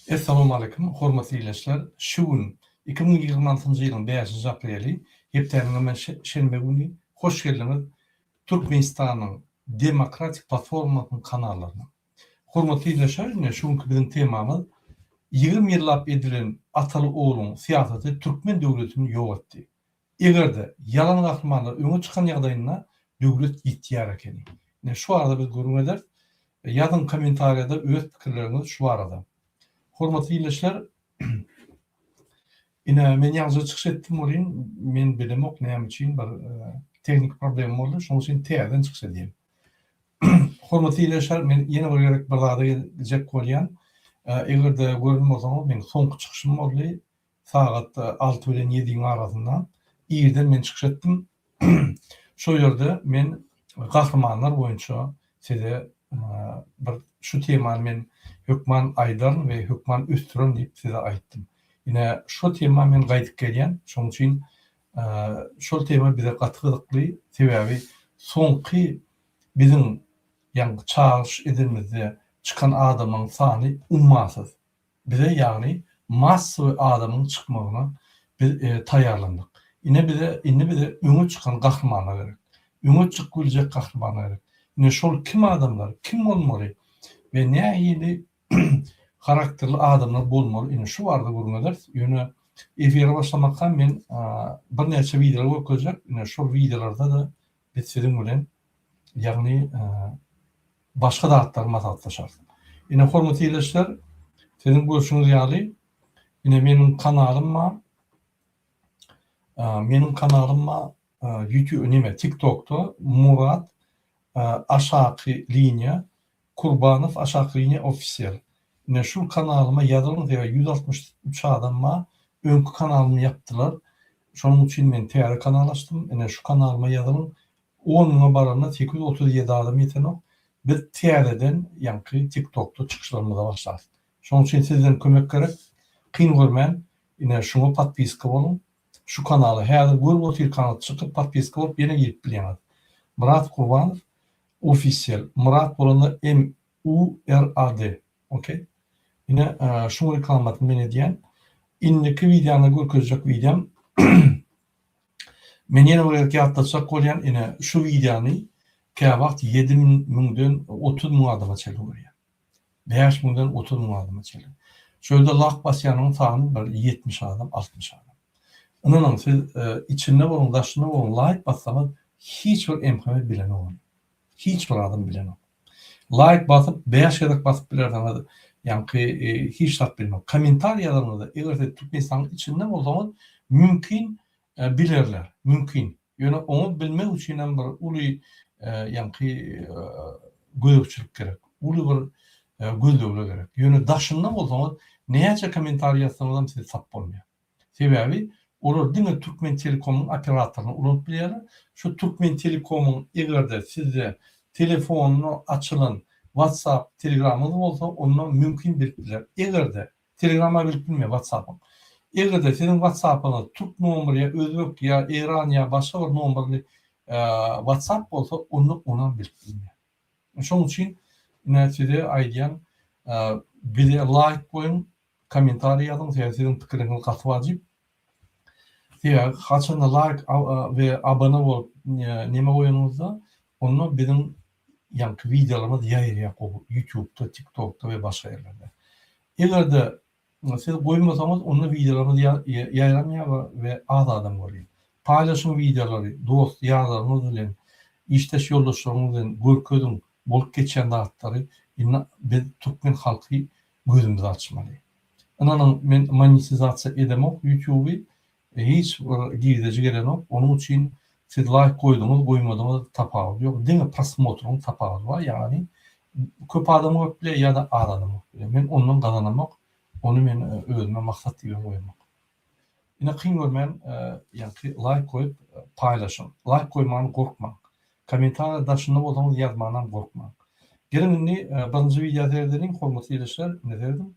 Essalawmaleýkim, hormatly ildeşler! Şu gün, 2026-njy ýylyň bäşinji apreli, hepdäniň hem şenbe güni, hoş geldiňiz Türkmenistanyň Demokratik platformasynyň kanallaryna. Hormatly ildeşler, ine şu günki biziň temamyz 20 ýyllap edilen ataly-ogluň syýasaty türkmen döwletini ýok etdi. Eger-de ýalan gahrymanlar öňe çykan ýagdaýynda döwlet ýitýär ekeni. Ine şu barada biz gürrüň ederis. Ýazyň kommentariýada öz pikirleriňizi şu barada. Hormatly ildeşler ine men ýaňyja çykyş etdim welin men bilemok näme üçin bir tehniki problema boldy şonuň üçin täzeden çykyş edýän. Hormatly ildeşler men ýene bir gezek bir zada geljek bolýan. Eger-de gören bolsaňyz meň soňky çykyşym boldy. Sagat alty bilen ýediň arasynda irden men çykyş etdim. Şo ýerde men gahrymanlar boýunça size bir şu temany men hökman aýdaryn we hökman ösdürerin diýip size aýtdym. Ine şo tema men gaýdyp gelýän. Şonuň üçin şol tema bize gaty gyzykly. Sebäbi soňky biziň ýaňky çagyryş edenimizde çykan adamlaryň sany ummasyz. Bize ýagny massowy adamyň çykmagyna biz taýýarlandyk. Ine bize indi bize öňe çykan gahrymanlar gerek. Öňe çykyp biljek gahrymanlar gerek. Ine şol kim adamlar, kim bolmaly we nähili harakterli adamlar bolmaly ine şu barada gürrüň ederis. Ýöne efire başlamakam men birnäçe wideolar görkezjek. Ine şol wideolarda-da biz siziň bilen ýagny başga zatlary maslahatlaşarys. Ine hormatly ildeşler, siziň görşüňiz ýaly, ine meniň kanalym bar. Meniň kanalym bar YouTube neme TikTokda Murat aşaky liniýa Kurbanow aşaky liniýa official. Ine şul kanalyma ýazylyň sebäbi 163 adam bar. Öňki kanalymy ýapdylar. Şonuň üçin men täze kanal açdym. Ine şu kanalyma ýazylyň. On müňe baranda 837 adam ýetenok. Biz täzeden ýaňky TikTokda çykyşlarymyza başlarys. Şonuň üçin sizden kömek gerek. Kyn görmän ine şuňa podpiska boluň. Şu kanala häzir görüp otyrkaňyz çykyp podpiska bolup ýene girip bilýäňiz. Myrat Kurbanow official. Myrat bolanda M U R A D. Ok. Ine şuň reklamasyny men edýän. Indiki wideony görkezjek wideom Men ýene bir gezek ýatlatjak bolýan, ine şu wideony käwagt 7 müňden 30 müň adama çenli görýär. 5 müňden 30 müň adama çenli. Şu ýerde lak basýanyň sany bir 70 adam, 60 adam. Ynanyň siz içinde boluň, daşynda boluň, laýk bassaňyz hiç bir MHM bilenok ony. Hiç bir adam bilenok. Laýk basyp, 5 gezek basyp bilersiňiz, ýaňky hiç zat bilmez. Kommentariý ýazanyňyzda, eger siz Türkmenistanyň içinde bolsaňyz, mümkin bilerler, mümkin. Ýöne oňa bilmek üçin hem bir uly ýaňky gözegçilik gerek, uly bir gözlegler gerek. Ýöne daşynda bolsaňyz, näçe kommentariý ýazsaňyzam sizi tapyp bolmaýar. Sebäbi olar diňe Türkmentelekomyň operatoryny ulanyp bilýärler. Şu Türkmentelekomyň eger-de sizde telefonda açylan WhatsApp, Telegramyňyz bolsa, onda mümkin bilip biler. Eger-de Telegrama bilip bilmeýär WhatsAppyň. Eger-de siziň WhatsAppyňyz türk nomer ýa özbek ýa eýran ýa başga bir nomerli WhatsApp bolsa, onda onam bilip bilmeýär. Şonuň üçin ine size aýdýan bize laýk goýuň, kommentariý ýazyň, sebäbi siziň pikiriňiz gaty wajyp. Sebäbi haçanda laýk we abone bolup neme goýanyňyzda, onda biziň ýaňky wideolarymyz ýaýraýar gowy YouTube'da, TikTok'da we başga ýerlerde. Eger-de siz goýmasaňyz, onda wideolarymyz ýaýramaýar we az adam görýär. Paýlaşyň wideolary dost ýarlaryňyz bilen, işdeş ýoldaşlaryňyz bilen görkeziň bolup geçýän zatlary. Indi biz türkmen halky gözümizi açmaly. Ynanyň men monetizasiýa edemok ýutuby hiç bir girdeji gelenok onuň üçin siz laýk goýduňyz goýmadyňyz tapawudy ýok diňe prosmotryň tapawudy bar ýagny köp adam görüp bilýär ýa-da az adam görüp bilýär men ondan gazanamok ony men özüme maksat diýibem goýamok. Ine kyn görmän ýaňky laýk goýup paýlaşyň. Laýk goýmany gorkmaň. Kommentariýa daşynda bolsaňyz ýazmanam gorkmaň. Geliň indi birinji wideo seredeliň hormatly ildeşler indi serediň.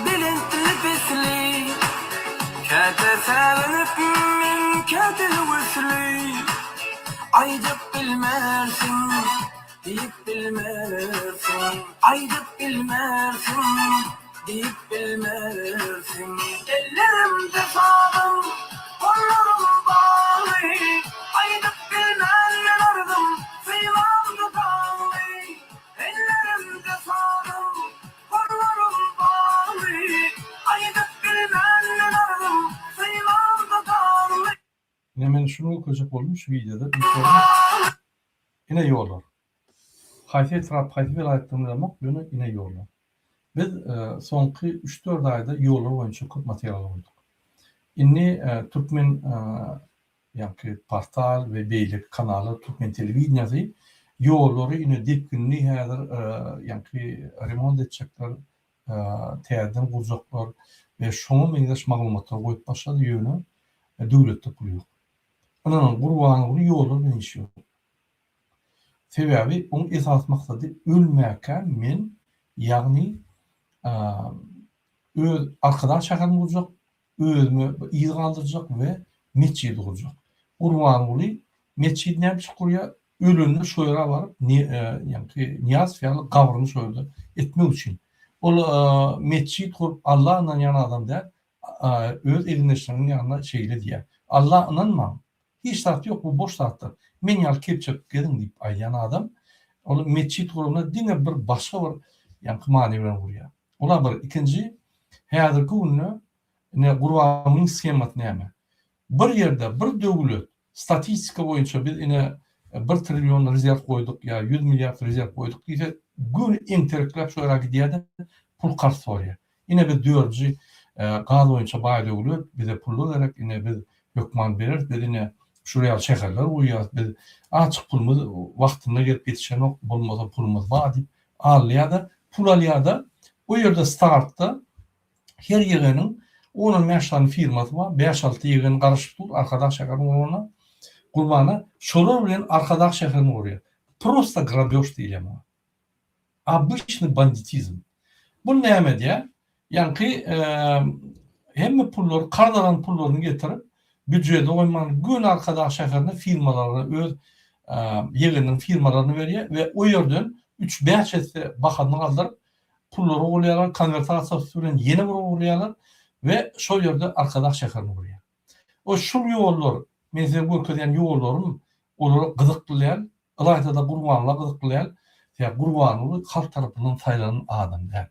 Belentli pesli, käte säginip men käte höwesli, Aýdyp bilmersiň, diýip bilmersiň, aýdyp bilmersiň. Diýip bilmersiň. Ellerimde sazym, gollarym bagly, Aýdyp bilmen men arzym, synamda dagly. Ellerimde sazym, gollarym bagly, Aýdyp bilmen men arzym, synamda dagly. Ine men şuny görkezjek boldum şu wideoda. Ine ýollar. Haýsy etrap, haýsy welaýatdygyny bilemok, ýöne ine ýollar. Biz soňky üç-dört aýda ýollar boýunça köp material goýduk. Indi türkmen ýaňky portal we beýleki kanallar, türkmen telewideniýasy ýollary ine depginli häzir ýaňky remont etjekler, täzeden gurjaklar we şoňa meňzeş maglumatlary goýup başlady, ýöne döwletde pul ýok. Ynanyň, Gurbanguly ýollar bilen işi ýok. Sebäbi oň esasy maksady ölmäkäm men ýagny öz Arkadag şäherini gurjak, özüme bir yz galdyrjak we metjidi gurjak. Gurbanguly metjidi näme üçin gurýar? Ölende şo ýere baryp ýaňky Nyýazow ýaly gabryny şo ýerde etmek üçin. Ol metjit gurup Alla ynanýan adam däl, öz egindeşleriniň ýanynda şeýle diýýär, Alla ynanmaň, Hiç zat ýok, bu boş zatdyr. Men ýaly kep çekip geziň diýip aýdýan adam, ol metjit guranda diňe bir başga bir ýaňky many bilen gurýar. Ol-a bir. Ikinji, häzirki günde ine Gurbangulyň shemasy näme? Bir ýerde bir döwlet statistika boýunça biz ine bir trillion rezerw goýduk ýa 100 milliard rezerw goýduk diýse, göni eňterekläp şo ýere gidýär-de, pul karz soraýar. Ine biz dördünji gaz boýunça baý döwlet, bize pullar gerek, ine biz hökman bereris, biz ine şular ýaly şäherler gurýarys, biz azjyk pulumyz wagtynda gelip ýetişenok, bolmasa pulumyz bar diýip alýar-da, pul alýar-da, o ýerde startda her ýegeniň on-on bäş sany firmasy bar, bäş-alty ýegen garaşyp dur Arkadag şäheriniň gurmana, gurmana, şolar bilen Arkadag şäherini gurýar. Prosta grabýož diýilýär muňa. Obyçny banditizm. Bu näme edýär? Ýaňky hemme pullary, karz alan pullaryny getirip, býujete goýman, göni Arkadag şäherine firmalara öz ýegeniniň firmalaryny berýär we o ýerden üç-bäş esse bahasyny galdyryp, pullary ogurlaýarlar, konwertasiýa üsti bilen ýene bir ogurlaýarlar we şol ýerde Arkadag şäherini gurýar. O şul ýollar, men size görkezýän ýollarym olara gyzykly däl, Ylaýta-da Gurbanguly gyzykly däl. Sebäbi Gurbanguly halk tarapyndan saýlanan adam däl.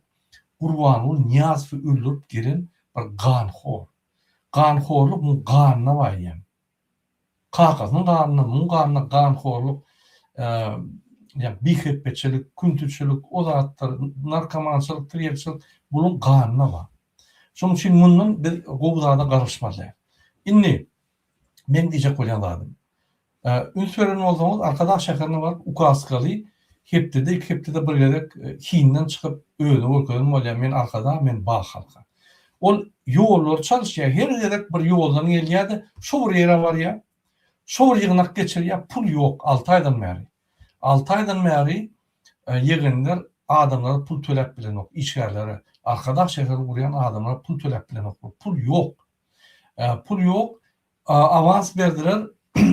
Gurbanguly Nyýazowy öldürip gelen bir ganhor. Ganhorluk muň ganyna bar eýýäm. Kakasynyň ganynda, muň ganynda ganhorluk, ýa bihepbeçilik, küntiçilik, o zatlar, narkomançylyk, tirýekçilik bulaň ganynda bar. Şonuň üçin mundan biz gowy zada garaşmaly däl. Indi meň diýjek bolýan zadym. Üns beren bolsaňyz, Arkadag şäherine baryp ukaskaly hepdede, iki hepdede bir gezek hinden çykyp özüni görkezen bolýar, men Arkadag, men bag halka. Ol ýollary çalyşýar, her gezek bir ýoldan gelýär-de, şo bir ýere barýar, şo bir ýygnak geçirýär, pul ýok alty aýdan bäri. Alty aýdan bäri ýegenler adamlara pul töläp bilenok, işgärlere, Arkadag şäherini gurýan adamlara pul töläp bilenoklar, pul ýok. Pul ýok, Awans berdiler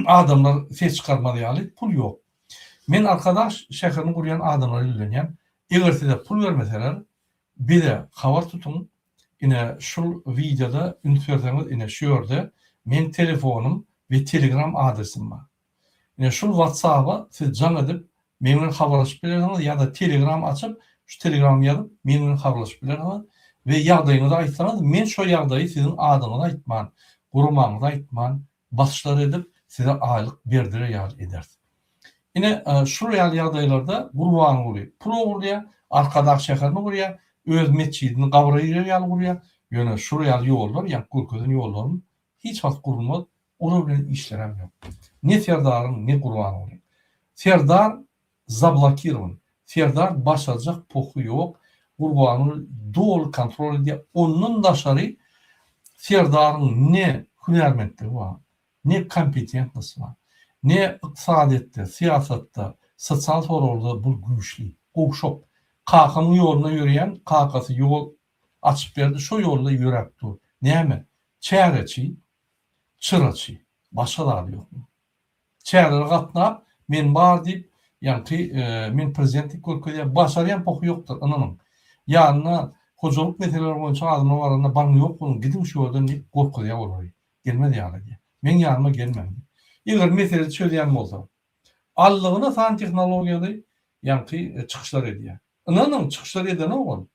adamlar ses çykarmaz ýaly pul ýok. Men Arkadag şäherini gurýan adamlara ýüzlenýän, eger size pul bermeseler bize habar tutuň, ine şul wideoda üns berseňiz ine şu ýerde meň telefonym we telegram adresim bar. Ine şul whatsaba siz jaň edip meň bilen habarlaşyp bilersiňiz ýa-da telegram açyp şu telegramy ýazyp meň bilen habarlaşyp bilersiňiz we ýagdaýyňyzy aýtsaňyz men şo ýagdaýy siziň adyňyzy aýtman guramaňyzy aýtman basyşlar edip size aýlyk berdirer ýaly ederis. Ine şul ýaly ýagdaýlarda Gurbanguly pul ogurlaýar, Arkadag şäherini gurýar, öz metjidini gabra girer ýaly gurýar, ýöne şul ýaly ýollar ýaňky görkezen ýollarym hiç wagt gurulmaz, Olar bilen işlerem ýok. Ne Serdaryň, ne Gurbangulyň. Serdar zablokirowan. Serdar başarjak pohy ýok. Gurbanguly doly kontrol edýär. Ondan daşary Serdaryň ne hünärmentligi bar, ne kompetentnosy bar, ne ykdysadyýetde, syýasatda, sosial soraglarda bul güýçli, gowşak. Kakamyň ýolunda ýöreýän, kakasy ýol açyp berdi, şo ýolda ýöräp dur. Näme? Çäreçi, çyraçy. Başga zady ýok muň. Çärelere gatnap, men bar diýip, ýaňky men prezident diýip görkezýär. Başarýan pohy ýokdur, ynanyň. Ýanyna Hojalyk meseleleri boýunça adamlar baranda baryň ýok boluň, gidiň şu ýerden diýip gorkuzýar olary. Gelmez ýaly edýär. Meň ýanyma gelmäň diýip. Eger mesele çözýän bolsa, aldygyna san tehnologiýaly ýaňky çykyşlar edýär. Ynanyň, çykyşlar edenok ol.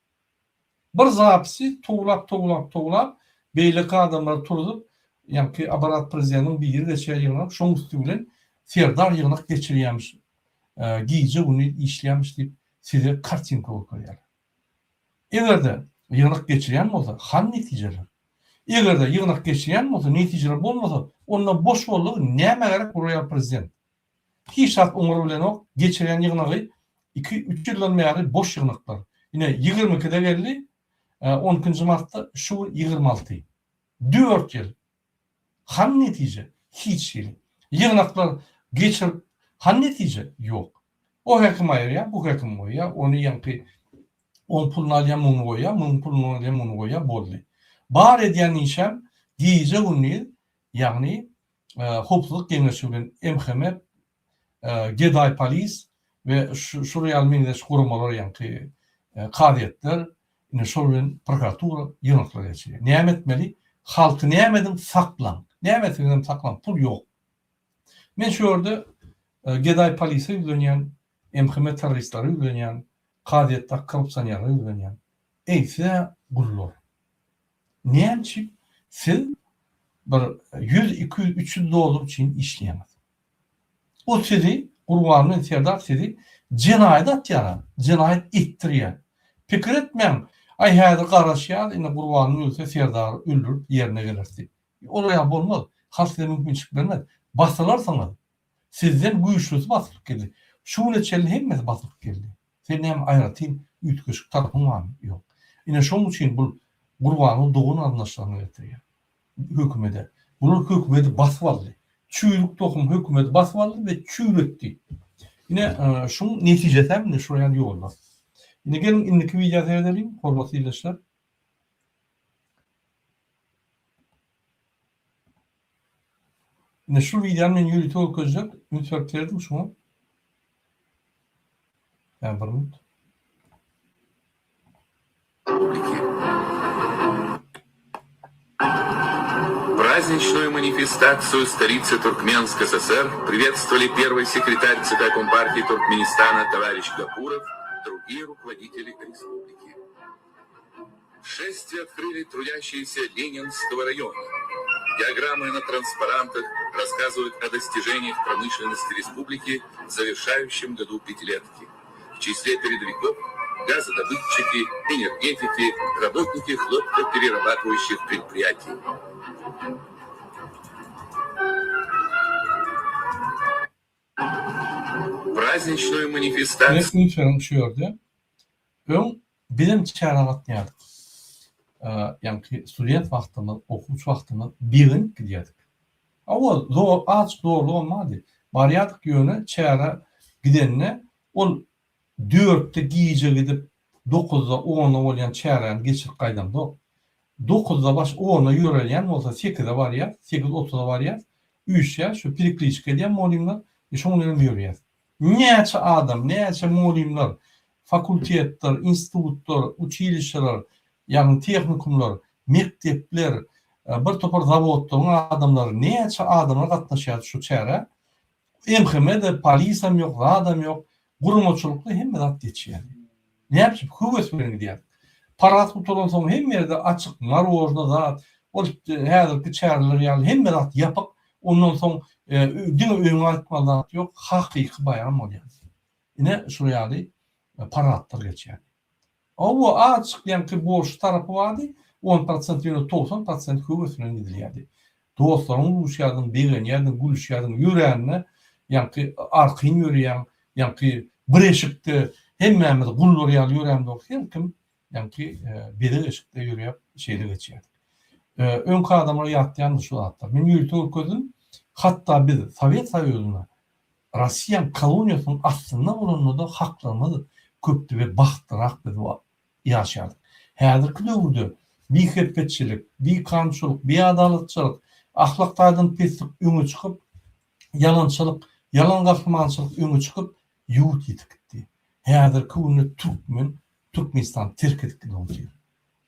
Bir zapisi towlap, towlap, towlap, beýleki adamlary turzup, ýaňky abarat prezidentiň biri geçýär ýygnak, şoň üsti bilen Serdar ýygnak geçirýämiş, gije-gündiz işleýämiş diýip size kartinka görkezýärler. Eger-de ýygnak geçirýän bolsa, hany netijeler? Eger-de ýygnak geçirýän bolsa, netijeler bolmasa, onda boş boldugy nämä gerek bu roýal prezident? Hiç zat oňar bilenok, geçirýän ýygnagy iki, üç ýyldan bäri boş ýygnaklar. Ine, 22-de geldi, on ikinji martda, şu gün 26. Dört ýyl. Hany netije? Hiç hili. Ýygnaklar geçirip, hany netije? Ýok. O häkim aýyrýar, bu häkim goýýar, ony ýaňky oň puluny alýar, muny goýýar, munuň puluny alýar, muny goýýar, boldy. Bar edýän işem gije-gündiz, ýagny Howpsuzlyk geňeşi bilen MHM, Gedaý polis we şular ýaly meňzeş guramalar ýaňky kazyýetler ine şol bilen prokuratura ýygnaklar geçirýär. Näme etmeli? Halky näme ediň saklaň. Näme etseňizem saklaň pul ýok. Men şu ýerde Gedaý polise ýüzlenýän, MHM terroristlere ýüzlenýän, kazyýetdäki korrupsionerlere ýüzlenýän. Eý siz-ä gullar. Näme üçin siz bir ýüz, 200, 300 dollar üçin işleýäňiz? O sizi, Gurban bilen Serdar sizi jenaýata atýar, jenaýat etdirýär. Pikir etmäň, aý häzir garaşýas, indi Gurbanyň ölse Serdary öldürip ýerine geleris diýip. Olar ýaly bolmaz. Halk size mümkinçilik bermez. Basylarsyňyz. Sizden güýçlüsi basylyp geldi. Şu güne çenli hemmesi basylyp geldi. Sen näme aýratyn üýtgeşik tarapyň barmy? Ýok. Ine şoň üçin bul Gurbanyň dogan garyndaşlaryna getirýär. Hökümede. Bular hökümedi basyp aldy. Çüýrük tohum hökümedi basyp aldy we çüýretdi. Ine şuň netijesi hem ine şular ýaly ýollar. Ine geliň indiki wideo seredeliň, hormatly ildeşler. Ine şu wideony men ýörite görkezjek. Üns berip serediň şuňa. Ýa bir minut. Праздничную манифестацию столицы Туркменск СССР приветствовали первый секретарь ЦК Компартии Туркменистана товарищ Гапуров, другие руководители республики. Шествие открыли трудящиеся Ленинского района. Диаграммы на транспарантах рассказывают о достижениях промышленности республики в завершающем году пятилетки. В числе передовиков – газодобытчики, энергетики, работники хлопкоперерабатывающих предприятий. Праздничную манифестацию... Üns beriň şu ýerde. Öň bizem çärä gatnaýardyk. Ýaňky student wagtymyz, okuwçy wagtymyz begenip gidýärdik. Hawa, zor, azajyk zorlugam bardy. Barýardyk ýöne çärä gidende ol dörtde gije gidip, dokuzda, onda bolýan çäräni geçirip gaýdamzok. Dokuzda baş, onda ýörelýän bolsa sekize barýas, sekiz otuza barýas, üýşýäs, şu perikliçka edýän mugallymlar, e şoň bilenem ýörýäs. Näçe adam, näçe mugallymlar, fakultetler, institutlar, uçilişşeler, ýagny tehnikumlar, mekdepler, bir topar zawodlaryň adamlary, näçe adamlar gatnaşýardy şu çärä. MHM-de polisam ýok, zadam ýok. Guramaçylykly hemme zat geçýärdi. Näme üçin? Höwes bilen gidýärdik. Parad gutaransoň hemme ýerde açyk, marožna zat, ol häzirki çäreler ýaly hemme zat ýapyk, ondan soň diňe öýüňe gaýtmaly zat ýok, hakyky baýram bolýardy. Ine, şular ýaly paradlar geçýärdi. Hawa, azajyk ýaňky borçly tarapy bardy, on prosent ýöne 90 prosent höwes bilen gidilýärdi. Dostlaryňy duşýardyň, begenýärdiň, gülüşýärdiň, ýörände ýaňky arkaýyn ýöreýäň, ýaňky bir eşikde hemmämiz gullar ýaly ýörämzok, her kim ýaňky bezeg eşikde ýörýär, şeýle geçýärdik. Öňki adamlar ýatlaýandyr şu zatlary. Men ýörite görkezdim, hatda biz Sowet Soýuzynda Russiýanyň koloniýasynyň astynda bolanda-da haklarymyz köpdi we bagtlyrak biz ýaşardyk. Häzirki döwürde bihepbeçilik, bikanunçylyk, biadalatçylyk, ahlak taýdan peslik öňe çykyp, ýalançylyk, ýalan gahrymançylyk öňe çykyp, ýurt ýitip gitdi. Häzirki günde türkmen Türkmenistany terk edip gidip otyr.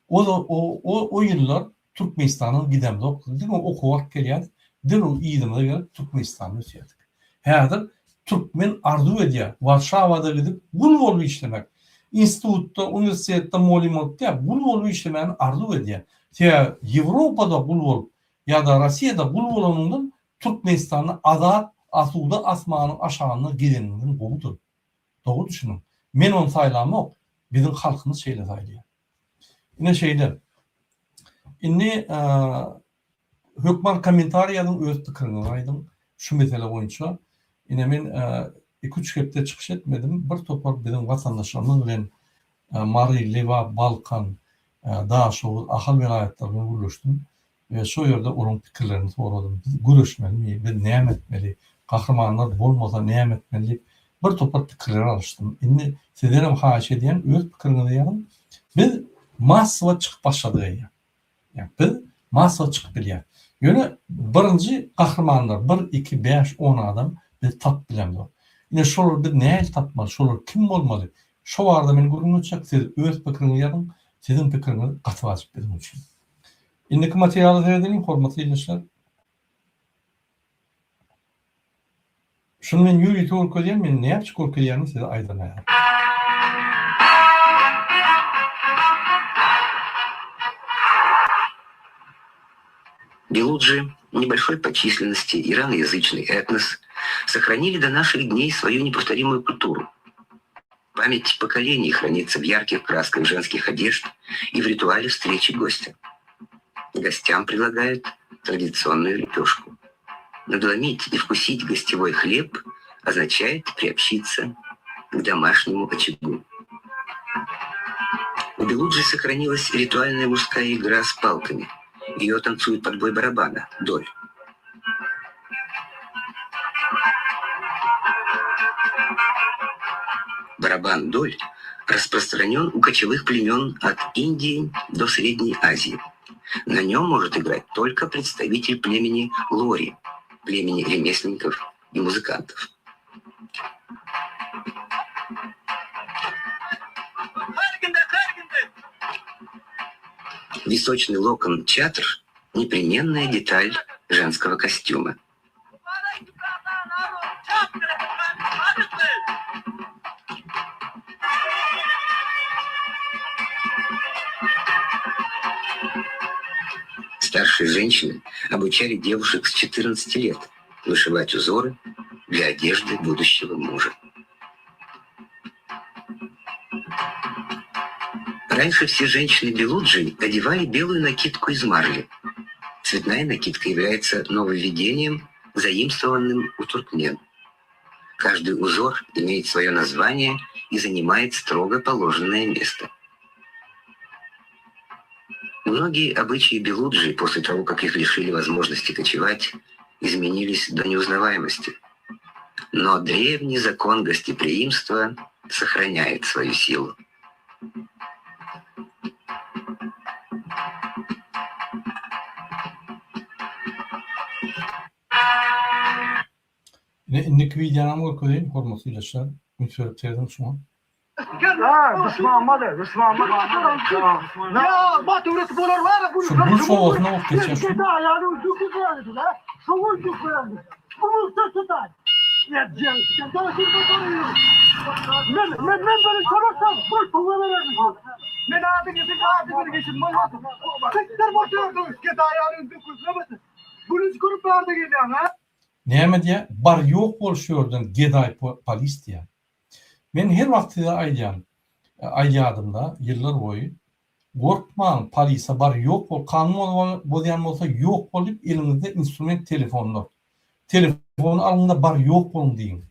O o o ýyllar Türkmenistandan gidemzok, diňe okuwa baryp gelýärdik, derrew yzymyza gelip Türkmenistanda ösýärdik. Häzir türkmen arzuw edýär, Warşawada gidip gul bolup işlemek. Institutda, uniwersitetde mugallym bolup däl, gul bolup işlemäni arzuw edýär. Sebäbi Ýewropada gul bolup ýa-da Rossiýada gul bolanyňdan Türkmenistanda azat, asuda asmanyň aşagynda gezeniňden gowudyr. Dogry düşüniň. Men ony saýlamok, biziň halkymyz şeýle saýlaýar. Ine şeýle. Indi hökman kommentariý ýazyň öz pikiriňizi aýdyň şu mesele boýunça. Ine men iki-üç hepde çykyş etmedim. Bir topar biziň watandaşlarymyz bilen Mary, Lebap, Balkan, Daşoguz, Ahal welaýatlary bilen gürleşdim. We şo ýerde olaryň pikirlerini soradym. Biz göreşmelimi, biz näme etmeli, gahrymanlar bolmasa näme etmeli diýip, bir topar pikirler alyşdym. Indi sizdenem haýyş edýän, öz pikiriňizi ýazyň. Biz massowa çykyp başladyk eýýäm. Ýa biz massowa çykyp bilýäs. Ýöne birinji gahrymanlar, bir, iki, bäş, on adam biz tapyp bilemzok. Ine şolary biz nähili tapmaly, şolar kim bolmaly? Şo barada men gürrüň etjek, siz öz pikiriňizi ýazyň, siziň pikiriňiz gaty wajyp biziň üçin. Indiki materiala seredeliň, hormatly ildeşler. Şuny men ýörite görkezýän, men näçe görkezýänimi size aýdamaýaryn. Белуджи, небольшой по численности ираноязычный этнос, сохранили до наших дней свою неповторимую культуру. Память поколений хранится в ярких красках женских одежд и в ритуале встречи гостя. Гостям предлагают традиционную лепешку. Надломить и вкусить гостевой хлеб означает приобщиться к домашнему очагу. У Белуджи сохранилась ритуальная мужская игра с палками. Ее танцуют под бой барабана – доль. Барабан доль распространен у кочевых племен от Индии до Средней Азии. На нем может играть только представитель племени Лори, племени ремесленников и музыкантов. Височный локон чатр – непременная деталь женского костюма. Старшие женщины обучали девушек с 14 лет вышивать узоры для одежды будущего мужа. Раньше все женщины Белуджи одевали белую накидку из марли. Цветная накидка является нововведением, заимствованным у туркмен. Каждый узор имеет свое название и занимает строго положенное место. Многие обычаи белуджи после того, как их лишили возможности кочевать, изменились до неузнаваемости. Но древний закон гостеприимства сохраняет свою силу. Ine indiki wideonam görkezeýin hormatly ildeşler. Üns berip serediň şuňa. Şu gül şowasyna bak geçýär şu. Näme diýýär? Bar ýok bol şu ýerden gedaý polis diýýär. Men her wagt size aýdýan, aýdýardym-da ýyllar boýy, gorkmaň polise bar ýok bol, kanun bozýan bolsa ýok bol diýip eliňizde instrument telefonlar. Telefony alyňda bar ýok boluň diýiň.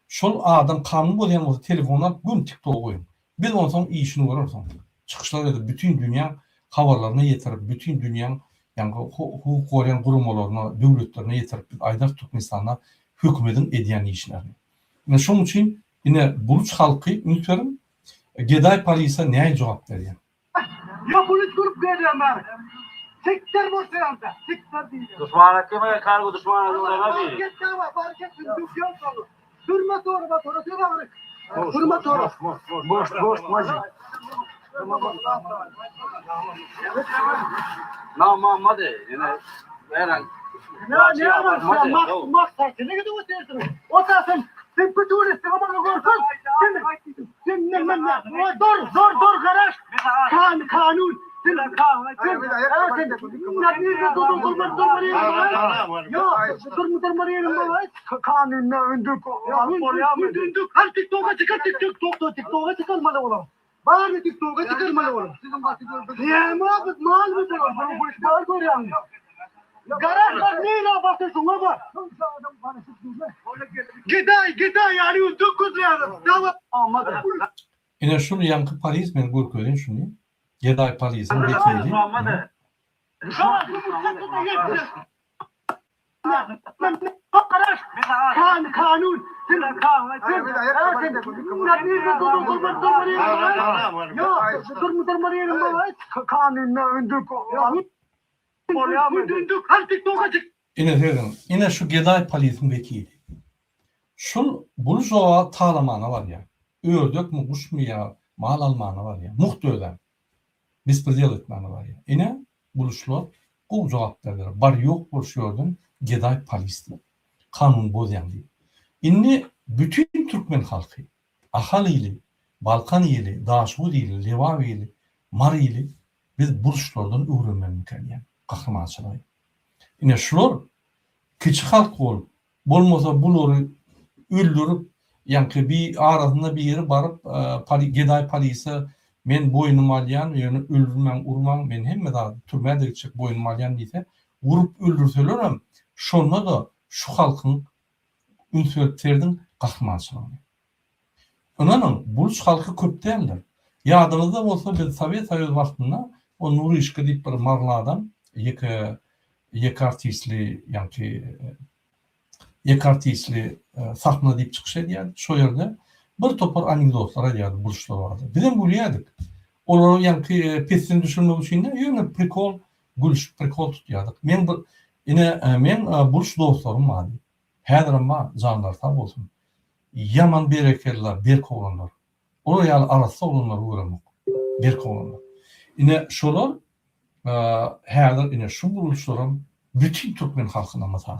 Şol adam kanun bozýan bolsa telefony alyp göni tiktoga goýuň. Biz onsoň işini göreris oň. Çykyşlar edip bütin dünýäň habarlaryna ýetirip bütin dünýäň ýaňky hukuk goraýan guramalaryna, döwletlerine ýetirip biz aýdarys Türkmenistanda hökümediň edýän işlerini. Ine şoň üçin ine buruç halky üns beriň gedaý polisa nähili jogap berýär. Ýa polis görüp berýär bari. Sikdir bol sen sikdir diýýär. Duşmana kime kargo duşmana duşmana bi. Durma tora tora tora. Durma tora. Boş boş maji. Bary TikToka çykarmaly olar. Näme biz mal biz mal görýäňmi? Garaş bak nirä basy şuňa bak. Gedaý gedaý ýaly öldük gözleýärler. Ine şul ýaňky polis men görkezeýin şuny. Gedaý polisiň wekili. Ine serediň, ine şu gedaý polisiň wekili. Şul Buluşowa talamana barýar. Ördekmi, guşmy ýa mal almana barýar. Mugt özem. Bespredel etmäne barýar. Ine, Buluşlar gowy jogap berdiler. Bar ýok bol şu ýerden gedaý polis diýip. Kanuny bozýaň diýip. Indi bütin türkmen halky, Ahal ili, Balkan ili, Daşoguz ili, Lebap ili, Mary ili biz buluşlardan öwrenmelimikä diýýän gahrymançylygy. Ine şular kiçi halk bolup Bolmasa bulary öldürip ýaňky bi arasynda biri baryp gedaý polise men boýnuma alýan ýöne öldürmäň urmaň men hemme zady türmä-de gitjek boýnuma alýan diýse urup öldürselerem şonda-da şu halkyň üns berip serediň gahrymançylygyny. Ynanyň buluç halky köp däldir. Ýadyňyzda bolsa biz sowet soýuz wagtynda o Nuryşka diýip bir maryly adam ýeke ýeke artistli ýaňky ýeke artistli sahna diýip çykyş edýärdi. Şo ýerde bir topar anekdotlar aýdýardy buluçlar barada. Bizem gülýärdik. Olary ýaňky pesden düşürmek üçin däl, ýöne prikol gülüşip prikol tutýardyk. Men bir ine meň buluç dostlarym bardy. Häzirem bar, janlary sag bolsun. Ýaman berekella berk oglanlar. Olar ýaly arassa oglanlary göremok. Berk oglanlar. Ine şolar häzir ine şu gurluşlaram bütin türkmen halkyna mysal.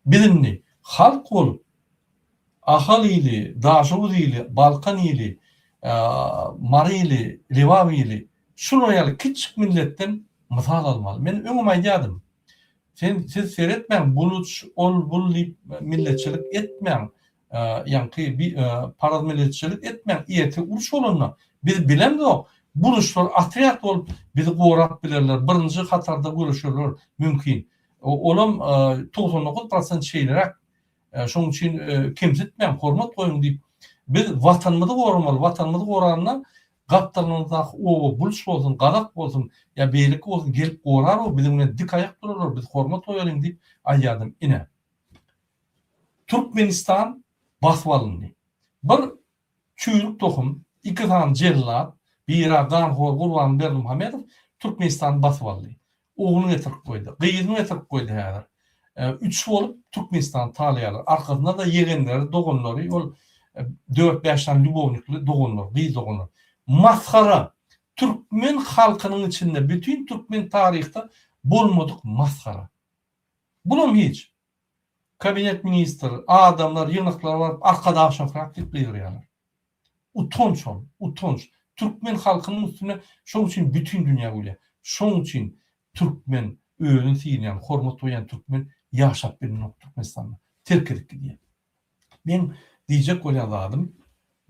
Biz indi halk bolup Ahal ili, Daşoguz ili, Balkan ili, Mary ili, Lebap ili şular ýaly kiçjik milletden mysal almaly. Men öňem aýdýardym. Sen siz seretmäň buluç ol bul diýip milletçilik etmäň ýaňky paraz milletçilik etmäň erte uruş bolanda biz bilemzok buluçlar otrýad bolup bizi gorap bilerler birinji hatarda göreşerler mümkin olam 99 prosent şeýleräk şoň üçin kemsitmäň hormat goýuň diýip biz watanymyzy goramaly watanymyzy goranda Gapdalymyzdaky oba buluç bolsun, gazak bolsun ýa beýleki bolsun gelip gorar-ow, biziň bilen dik aýak durarlar, biz hormat goýalyň diýip aýdýardym. Ine, Türkmenistan basyp alyndy. Bir çüýrük tohum, iki sany jellat, biri-ä ganhor Gurban Berdimuhamedow Türkmenistany basyp aldy. Ogluny getirip goýdy. Gyzyny getirip goýdy häzir. Üç bolup Türkmenistany talaýarlar. Arkasynda-da ýegenleri, doganlary, ol dört-bäş sany lýubownikli doganlar, gyz doganlar. Masgara! Türkmen halkynyň içinde bütin türkmen taryhda bolmadyk masgara. Bulam hiç. Kabinet ministr, adamlar ýygnaklara baryp Arkadag şöhrat diýip gygyrýarlar. Utanç ol, utanç. Türkmen halkynyň üstüne şoň üçin bütin dünýä gülýär. Şoň üçin türkmen özüni sylaýan, hormat goýýan türkmen ýaşap bilenok Türkmenistanda. Terk edip gidýär. Meň diýjek bolýan zadym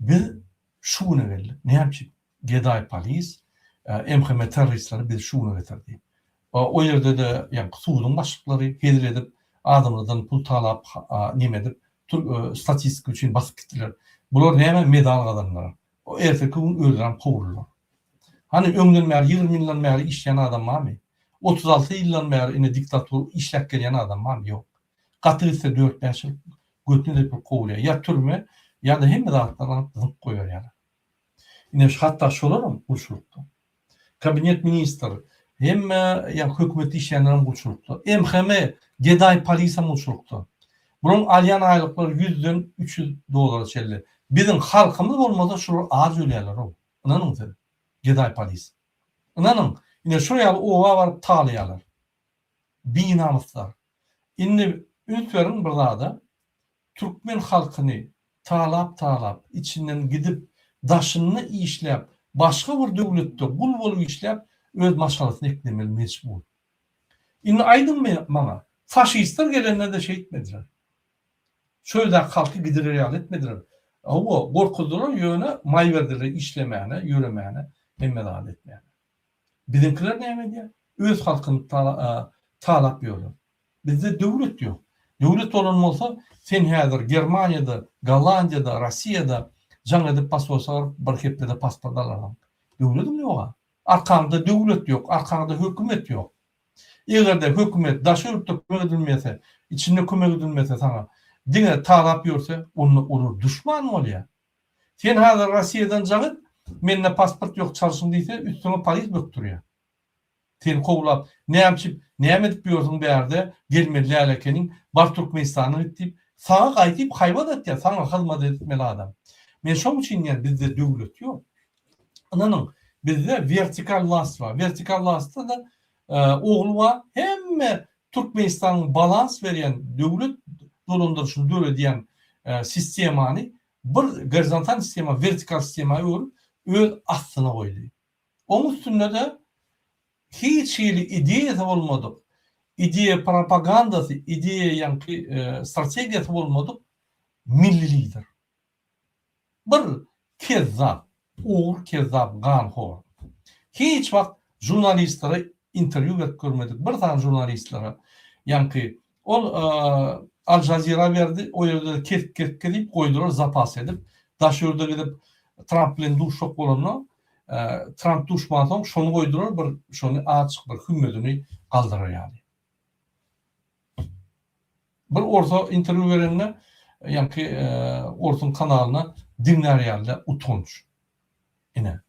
biz şu güne geldik. Näme üçin? Gedaý polis, MHM terroristleri bizi şu güne getirdi. O ýerde-de ýaňky suduň başlyklary hezil edip, adamlardan pul talap, neme edip, statistika üçin basyp gitdiler. Bular näme medal gazandylar. O erteki gün özlerem kowuldylar. Hany öňden bäri 20 ýyldan bäri işleýän adam barmy? 36 ýyldan bäri ine diktatura işläp gelýän adam barmy? Ýok. Gaty gitse 4-5 ýyl götüne depip kowulýar. Ýa türme, ýa-da hemme zatlary alyp zyňyp goýberýärler. Ine hatda şolaram gulçulykda. Kabinet ministr, hemme ýa hökümetde işleýänlerem gulçulykda. MHM, gedaý polisem gulçulykda. Bularyň alýan aýlyklary ýüzden 300 dollara çenli. Biziň halkymyz bolmasa şular aç ölýärler-ow. Ynanyň siz. Gedaý polis. Ynanyň, ine şol ýaly oba baryp talaýarlar. Binamyslar. Indi üns beriň bir zada, türkmen halkyny talap-talap, içinden gidip, daşynda işläp, başga bir döwletde gul bolup işläp, öz maşgalasyny eklemeli mejbur. Indi aýdyň maňa, faşistler gelende-de şeýtmediler. Çöldäki halky gidirer ýaly etmediler. Hawa, gorkuzdylar, ýöne maý berdiler işlemäne, ýöremäne, hemme zady etmäne. Biziňkiler näme edýär? Öz halkyny talap ýörler. Bizde döwlet ýok. Döwlet bolan bolsa, sen häzir Germaniýada, Gollandiýada, Rossiýada jaň edip posolstwa baryp bir hepdede pasport alarsyň. Döwlediň ýog-a. Arkaňda döwlet ýok, arkaňda hökümet ýok. Eger-de hökümet daşy ýurtda kömek edilmese, içinde kömek edilmese saňa, diňe talap ýörse, onda olar duşman bolýar. Sen häzir Rossiýadan jaň et, mende pasport ýok çalşyň diýse, üstüňe polis bökdürýär. Seni kowlap, näme üçin, näme edip ýörsüň bärde, gelmeli däl ekeniň, bar Türkmenistana git diýip, saňa gaýdyp haýbat atýar, saňa hyzmat etmeli adam. Men şoň üçin diýýän, bizde döwlet ýok. Ynanyň, bizde wertikal wlast bar. Wertikal wlastda-da ogly bar, hemme Türkmenistanyň balans berýän döwlet dolandyryşyny döredýän sistemany bir gorizontal sistema, wertikal sistema öwrüp, öz astyna goýdy. Oň üstünde-de hiç hili ideýasy bolmadyk, ideýa propagandasy, ideýa ýaňky strategiýasy bolmadyk milli lider. Bir kezzap, ogry kezzap ganhor. Hiç wagt žurnalistlere interwýu berip görmedik, bir sany žurnalistlere. Ýaňky ol Al Jazeera berdi, o ýerde-de kesip kesip kesip goýdular zapas edip. Daş ýurda gidip Tramp bilen duşak bolanda, Tramp duşmansoň şony goýdular bir şony azjyk bir hümmedini galdyrar ýaly. Bir orsa interwýu berende ýaňky orsuň kanalyna diňlär ýaly utanç. Ine,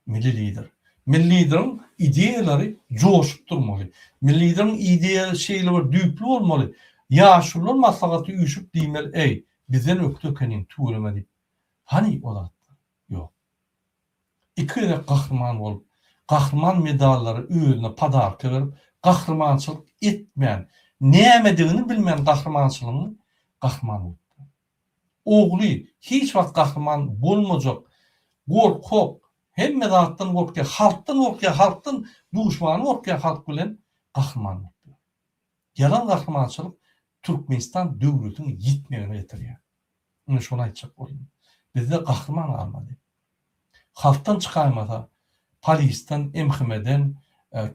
milli lider. Milli lideriň ideýalary joşup durmaly. Milli lideriň ideýalary şeýle bir düýpli bolmaly. Ýaşulular maslahaty üýşüp diýmeli, eý, bizden ökde ekeniň, tüweleme diýip. Hany o zatlar? Ýok. Iki gezek gahryman bolup, gahryman medallary özüne podarka berip, gahrymançylyk etmän, nämedigini bilmän gahrymançylygyň gahryman bolupdyr. Ogly hiç wagt gahryman bolmajak, gorkak, hemme zatdan gorkýar, halkdan gorkýar, halkdan duşmany gorkýar halk bilen gahryman bolupdyr. Ýalan gahrymançylyk Türkmenistan döwletiň ýitmegine getirýär. Ine şony aýtjak boldum. Bizde gahryman galmady. Halkdan çykaýmasa polisden, MHM-den,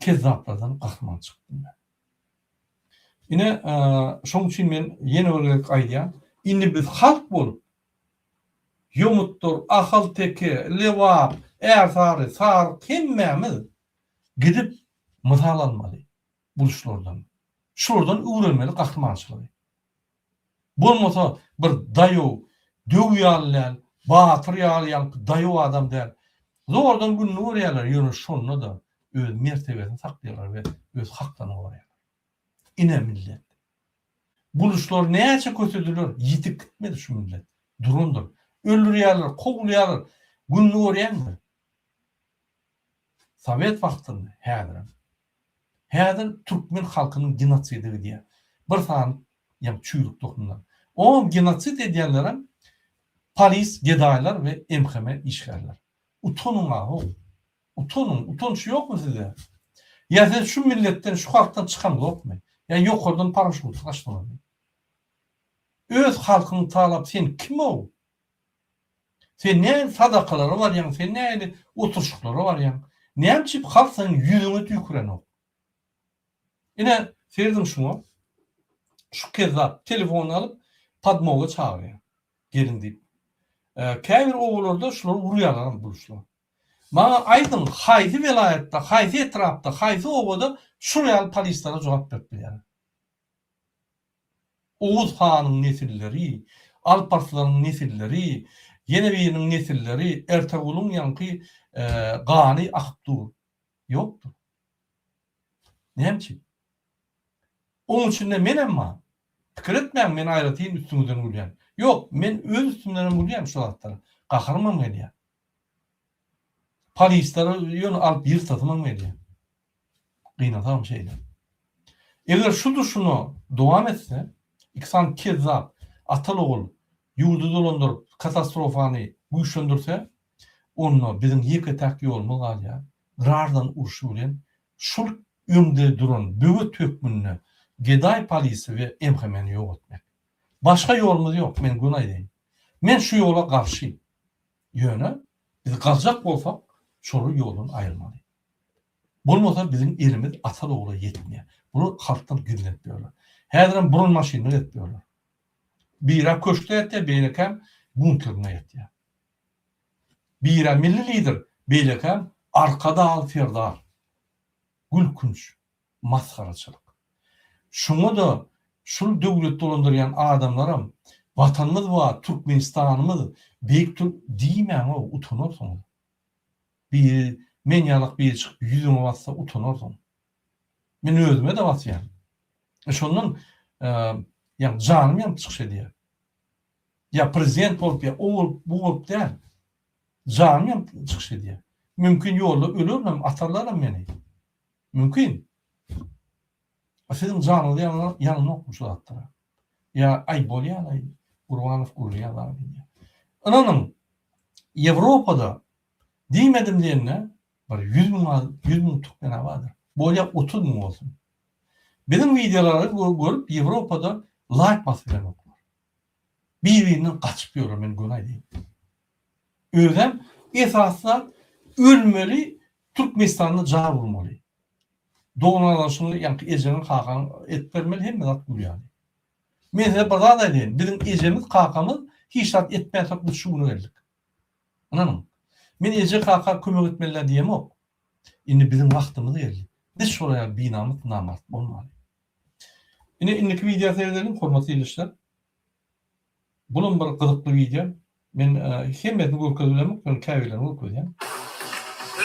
kezzaplardan gahryman çykyp bilmez. Ine şoň üçin men ýene bir gezek aýdýan, indi biz halk bolup Ýomutdyr, Ahal-teke, Lebap, Ärsary, Saryk hemmämiz gidip mysal almaly buluşlardan. Şulardan öwrenmeli gahrymançylygy. Bolmasa bir daýaw, döw ýaly däl, batyr ýaly ýaňky daýaw adam däl. Zordan gününi görýärler, ýöne şonda-da öz mertebesini saklaýarlar we öz haklaryny goraýarlar. Ine millet. Buluşlar näçe kösediler, ýitip gitmedi şu millet. Durandyr. Öldürýärler, kowulýarlar, gününi görýändir. Sowet wagtynda, häzirem. Häzir türkmen halkynyň genosidi gidýär. Bir sany ýa çüýrük tohumlar. Oňam genosid edýänlerem polis gedaýlar we MHM işgärler. Utanyň ahow. Utanyň, utanç ýokmy sizde? Ýa siz şu milletden, şu halkdan çykaňzokmy? Ýa ýokardan paraşutly gaçdyňyzmy? Öz halkyňy talap sen kim-ow? Sen nähili sadakalara barýaň, sen nähili oturyşyklara barýaň? Näme üçin halk seniň ýüzüňe tüýkürenok? Ine, serediň şuňa. Şu kezzap telefonyny alyp, podmoga çagyrýar. Geliň diýip. Käbir obalarda şulary urýarlaram buluşlar. Maňa aýdyň, haýsy welaýatda, haýsy etrapda, haýsy obada şul ýaly polislere jogap berip bilýärler? Oguz hanyň nesilleri, Alp Arslanyň nesilleri, ýene biriniň nesilleri, Ertegulyň ýaňky gany akyp dur. Ýokdur. Näme üçin? Oň içinde menem bar. Pikir etmäň men aýratyn üstüňizden gülýän. Ýok, men öz üstümdenem gülýän şu zatlara. Gaharymam gelýär. Polisleri ýöne alyp ýyrtasymam gelýär. Gynansagam şeýle. Eger şu durşuna dowam etse, iki sany kezzap, ataly-ogul ýurdy dolandyryp, katastrofany güýçlendirse, onda biziň ýeke-täk ýolumyz galýar, graždan urşy bilen şul öňde duran böwet hökmünde gedaý polisi we MHM-ni ýok etmek. Başga ýolumyz ýok, men göni aýdaýyn. Men şu ýola garşy. Ýöne biz galjak bolsak, şoly ýoldan aýyrmaly. Bolmasa biziň elimiz atal-ogula ýetmeýär. Bular halkdan gizlenip ýörler. Häzirem buran maşynda gezip ýörler. Biri-ä köşkde ýatýar, beýlekäm bunkerinde ýatýar. Biri-ä milli lider, beýlekäm Arkadagly Serdar. Gülkünç, masgaraçylyk. Şuňa-da şul döwlet dolandyrýan adamlaram Watanymyz bar, Türkmenistanymyz, beýik Türk diýmäň-ow, utanarsyňyz. Biri men ýalak biri çykyp ýüzüňe bassa utanarsyň. Men özüme-de basýan. Şondan ýa janym ýanyp çykyş edýär. Ýa prezident bolup ýa o bolup bu bolup däl. Janym ýanyp çykyş edýär. Mümkin ýolda ölerinem atarlaram meni. Mümkin. A siziň janyňyz ýananokmy şu zatlara? Ýa aý bolýalaý Gurbanow gürleýär zat edýär. Ynanyň Ýewropada diýmedim diýende bir 100 müň 100 müň türkmen bardyr. Bolýa 30 müň bolsun. Biziň wideolary görüp Ýewropada laýk basyp bilenoklar. Bir-birinden gaçyp ýörler men göni aýdaýyn. Özem esasy zat ölmeli Türkmenistanda jar urmaly. Dogan-gardaşyňy ýaňky ejeňi kakaňy edip bermeli hemme zat gül ýaly. Men size bir zat aýdaýyn biziň ejemiz kakamyz hiç zat etmänsoň biz şu güne geldik. Ynanyň. Men eje kaka kömek etmeliler diýemok. Indi biziň wagtymyz geldi. Biz şolar ýaly binamys namart bolmaly. Ine indiki wideo seredeliň hormatly ildeşler. Bulam bir gyzykly wideo. Men hemmesini görkezip bilemok, ýöne käbirlerini görkezýän.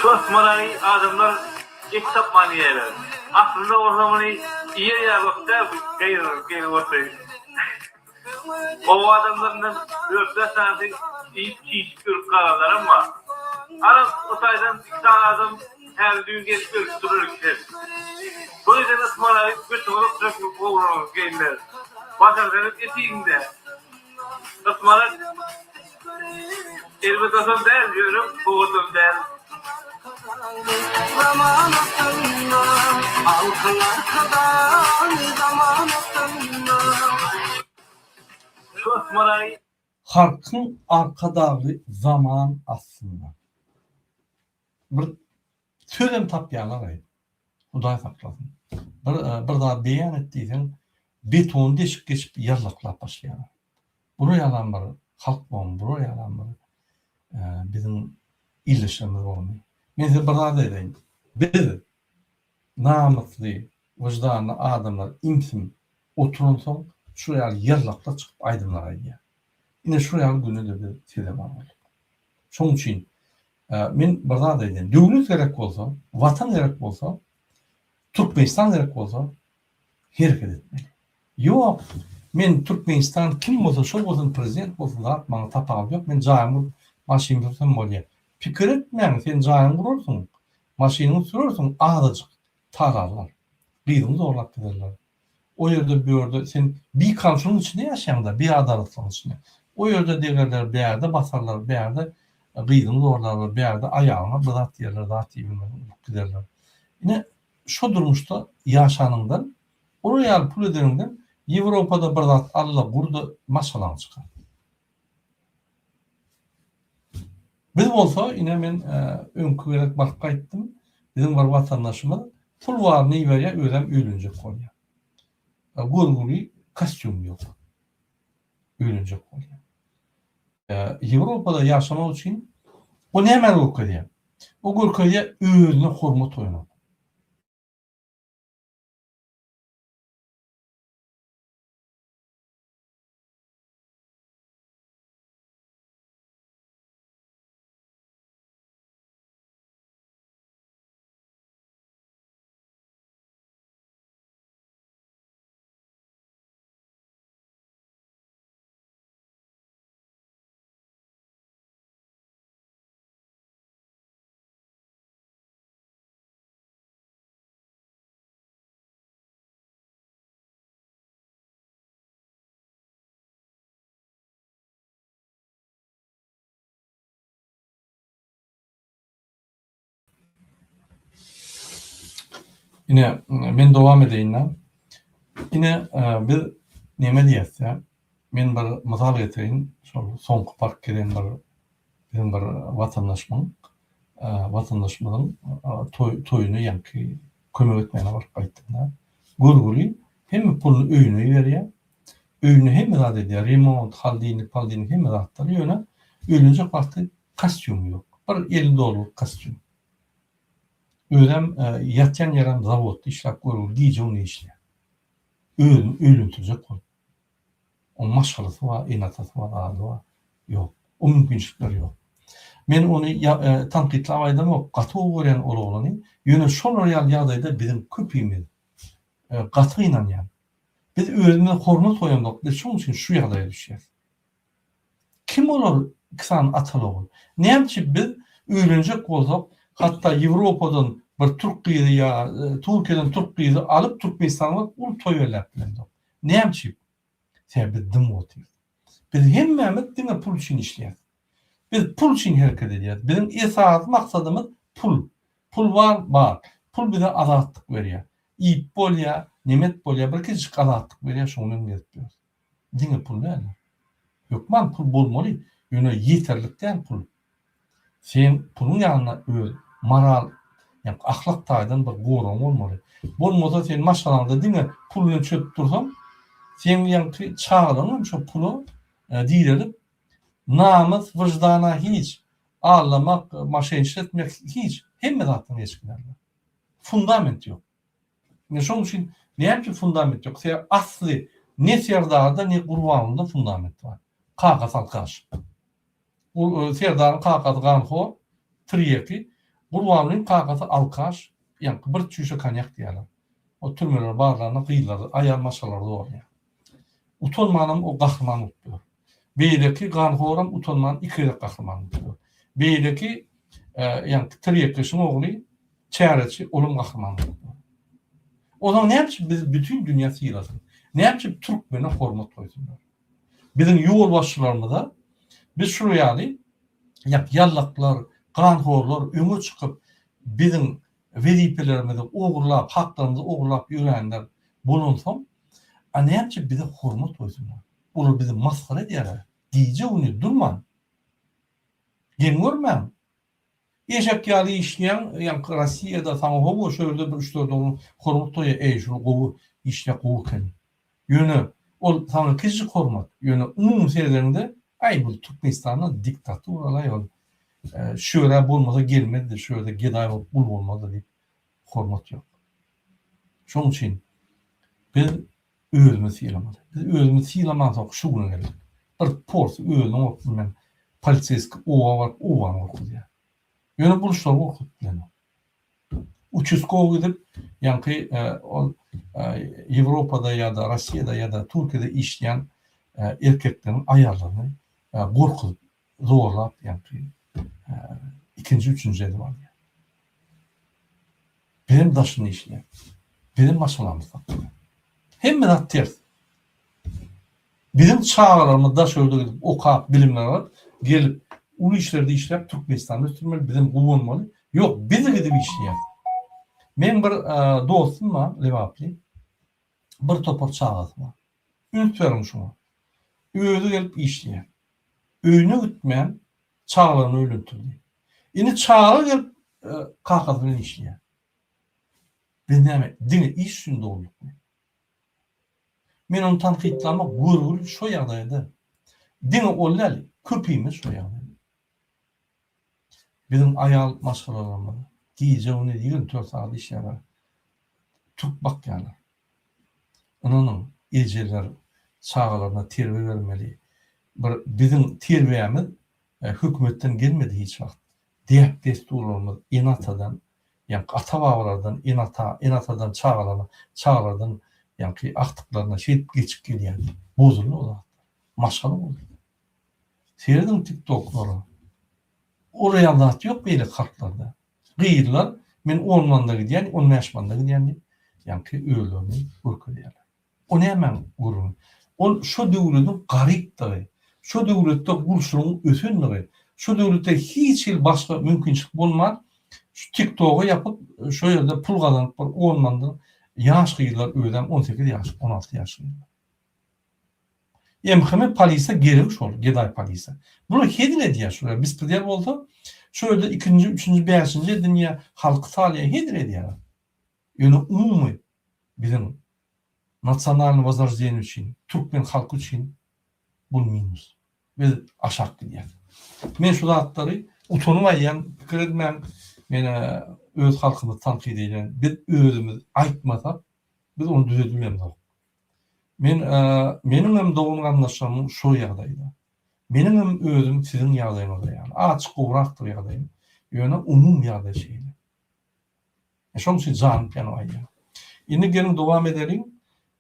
Şu ysmalagy adamlar et tapman iýerler. Aslynda bolsa muny iýer ýaly däl bu geýir bolsa. Oba adamlaryndan dört-bäş sanysy iýip çişip ölüp galanlaram bar. Garaz, o taýdan iki sany adam häli düýn gelip ölüpdir ikisem. Bu eden ysmalagy götüňe sokjak gowragyňyzy geýinler. Başarsaňyz et iýiň-dä. Ysmanak erbet otam däl, ýöne gowy otam däl. Şu ysmanagy. Halkyň arkadagly zaman aslynda. Bir sözem tapýarlar-aý. Hudaý saklasyn. Bir bir zat beýan et diýseň, betony deşip geçip ýallaklap başlaýarlar. Bular ýalam bir halk bormy, bular ýalam bir biziň ildeşlerimiz bormy? Men size bir zat aýdaýyn. Biz namysly, wyždanly adamlar ümsüm oturansoň şular ýaly ýallaklar çykyp aýdymlar aýdýar. Ine şular ýaly güne-de biz sezewar bolduk. Şonuň üçin men bir zat aýdaýyn. Döwlet gerek bolsa, Watan gerek bolsa, Türkmenistan gerek bolsa hereket etmeli. Ýok, men Türkmenistan kim bolsa şol bolsun prezident bolsun zat maňa tapawudy ýok, men jaýymy gurup maşyn sürsem bolýar. Pikir etmäň sen jaýyňy gurarsyň, maşynyňy sürersiň azajyk talarlar. Gyzyňy zorlap giderler. O ýerde bu ýerde sen bikanunçylygyň içinde ýaşaýaňda, biadalatlygyň içinde. O ýerde degerler, bärde basarlar, bärde gyzyňy zorlarlar, bärde aýalyňa bir zat diýerler, zat diýip bilmezden urup giderler. Ine şo durmuşda ýaşanyňdan, olar ýaly pul edeniňden Ýewropada bir zat al-da gur-da maşgalaňy çykar. Biz bolsa ine men öňki gezek baryp gaýtdym. Biziň bir watandaşymyz pul baryny iberýär, özem öýlenjek bolýar. Görgüli kostýum ýok. Öýlenjek bolýar. Ýewropada ýaşamak üçin o nämäni görkezýär? O görkezýär özüne hormat goýmak. Ine, men dowam edeýin-dä. Ine, biz neme diýýäs-dä? Men bir mysal getireýin, şol soňky park gelen bir biziň bir watandaşymyň, watandaşymyzyň toý toýuna ýaňky kömek etmäne baryp gaýtdym-da. Görgüli hemme puluny öýüne iberýär. Öýünde hemme zat edýär, remont, holodilnik, polodilnik hemme zatlar, ýöne öýlenjek wagty kostýumy ýok. Bir 50 dollarlyk kostýum. Özem ýatýan ýerem zawodda işläp görgüli gije-gündiz işleýär. Özüni öýlendirjek bolup. Oň maşgalasy bar, ene-atasy bar, zady bar. Ýok. O mümkinçilikler ýok. Men ony tankytlap aýdamok, gaty gowy görýän ol oglany. Ýöne şolar ýaly ýagdaýda biziň köpimiz gaty gynanýan. Biz özümize hormat goýamzok, biz şoň üçin şu ýagdaýa düşýäs. Kim olar iki sany ataly-ogul? Näme üçin biz öýlenjek bolsak, hatda Ýewropadan bir türk gyzy ýa Türkiýeden türk gyzy alyp Türkmenistana baryp uly toý belläp bilemzok? Näme üçin? Sebäbi biz dymyp otyrys. Biz hemmämiz diňe pul üçin işleýäris. Biz pul üçin hereket edýäris. Biziň esasy maksadymyz pul. Pul bar, bar. Pul bize azatlyk berýär. Iýip bolýar, nemet bolýar, bir kiçijik azatlyk berýär, şoň bilen gezip ýörüs. Diňe pul däl. Hökman pul bolmaly, ýöne ýeterlik däl pul. Sen puluň ýanynda öz moral, ýagny ahlak taýdan bir goragyň bolmaly. Bolmasa sen maşgalaňda diňe pul bilen çöküp dursaň, seň ýaňky çagalaryň hem şo pula direlip, namys, wyždana hiç, aldamak, moşenniçlik etmek hiç, hemme zatdan geçip giderler. Fundament ýok. Ine şoň üçin näme üçin fundament ýok? Sebäbi asly ne Serdarda ne Gurbangulyda fundament bar. Kakasy alkaş. Serdaryň kakasy ganhor, tirýeki, Gurbangulyň kakasy alkaş, ýaňky bir çüýşe konýak diýýärler. O türmelere barlanda gyzlary, aýal maşgalalary zorlaýar. Utanmanam o gahryman bolup ýör. Beýleki ganhoram utanman iki gezek gahryman bolup ýör. Beýleki ýaňky tirýekleşiň ogly çäreçi olam gahryman bolup ýör. Onsoň näme üçin bizi bütin dünýä sylasyn? Näme üçin türkmene hormat goýsunlar? Biziň ýolbaşçylarymyza biz şular ýaly ýallaklar, ganhorlar öňe çykyp biziň wezipelerimizi ogurlap, haklarymyzy ogurlap ýörenler bolansoň, a näme üçin bize hormat goýsunlar? Olar bizi masgara edýärler. Gije-gündiz durman. Geň görmäň. Eşek ýaly işleýäň, ýaňky Rossiýada saňa hawa şu ýerde bir üç-dört oglan hormat goýýar, eý şul gowy işleýär, gowy ekeni. Ýöne ol saňa kiçijik hormat, ýöne umumy seredeniňde, aý bu Türkmenistanda diktaturalaý ol şu ýere bolmasa gelmezdi, şu ýerde gedaý bolup gul bolmazdy diýip hormat ýok. Şonuň üçin biz özümizi sylamaly. Biz özümizi sylamansoň şu güne geldik. Bir porsy özüni gorkuzyp bilmän poliseýski oba baryp obany gorkuzýar. Ýöne buluşlary gorkuzyp bilenok. Uçastkowy gidip ýaňky ol Ýewropada ýa-da Rossiýada ýa-da Türkiýede işleýän erkekleriň aýallaryny gorkuzyp zorlap ýaňky ikinji üçünji edip alýar. Bizem daşynda işleýär. Bizem maşgalamyzy saklaýar. Hemme zat ters. Biziň çagalarymyz daş ýurda gidip okap, bilimler alyp, gelip uly işlerde işläp Türkmenistany ösdürmeli, bizem guwanmaly. Ýok, biz gidip işleýäris. Meň bir dostum bar, lebaply. Bir topar çagasy bar. Üns beriň şuňa. Özi gelip işleýär. Öýüne gitmän çagalaryny öýlendirdi. Indi çaga gelip kakasy bilen işleýär. Biz näme, diňe iş üçin doldukmy? Men ony tankytlamak görgüli şo ýagdaýda. Diňe ol däl, köpimiz şo ýagdaýda. Biziň aýal maşgalalarymyz gije-gündiz 24 sagat işleýärler. Türk bakýarlar. Ynanyň, ejeler çagalaryna terbiýe bermeli. Bir biziň terbiýämiz hökümetden gelmedi hiç wagt. Däp-dessurlarymyz ene-atadan, ýaňky ata-babalardan ene-ata, ene-atadan çagalaryna, çagalardan ýaňky agtyklaryna şeýdip geçip gelýärdi. Bozuldy o zatlar. Maşgala bozuldy. Serediň TikToklara. Olar ýaly zat ýok beýleki halklarda. Gyzlar men on manda gidýän, on bäş manda gidýän diýip, ýaňky özlerini görkezýärler. O nämäň gürrüňi? Ol şo döwlediň garypdygy, şo döwletde gulçulygyň ösenligi, şo döwletde hiç hili başga mümkinçilik bolman, Şu TikTogy ýapyp şo ýerde pul gazanyp bir on mandan ýaş gyzlar özem 18 ýaş, 16 ýaş gyzlar. MHM polisiýa geregi şol, gedaý polisiýa. Bular hezil edýär şular, bespredel bolsa şo ýerde ikinji, üçünji, bäşinji edinýär, halky salýar, hezil edýärler. Ýöne umumy biziň nasionalnyý wozroždeniýe üçin, türkmen halky üçin bul minus. Biz aşak gidýäs. Men şu zatlary utanyp aýdýan, pikir edmäň, men öz halkymyzy tankyt edýän. Biz özümiz aýtmasak, biz ony düzedibemzok. Men meniň hem dogan-garyndaşlarymyň şo ýagdaýda. Meniň hem özüm siziň ýagdaýyňyzda ýaly. Azajyk gowrakdyr ýagdaýym. Ýöne umumy ýagdaý şeýle. Şonuň üçin janyp ýanyp aýdýan. Indi geliň dowam edeliň.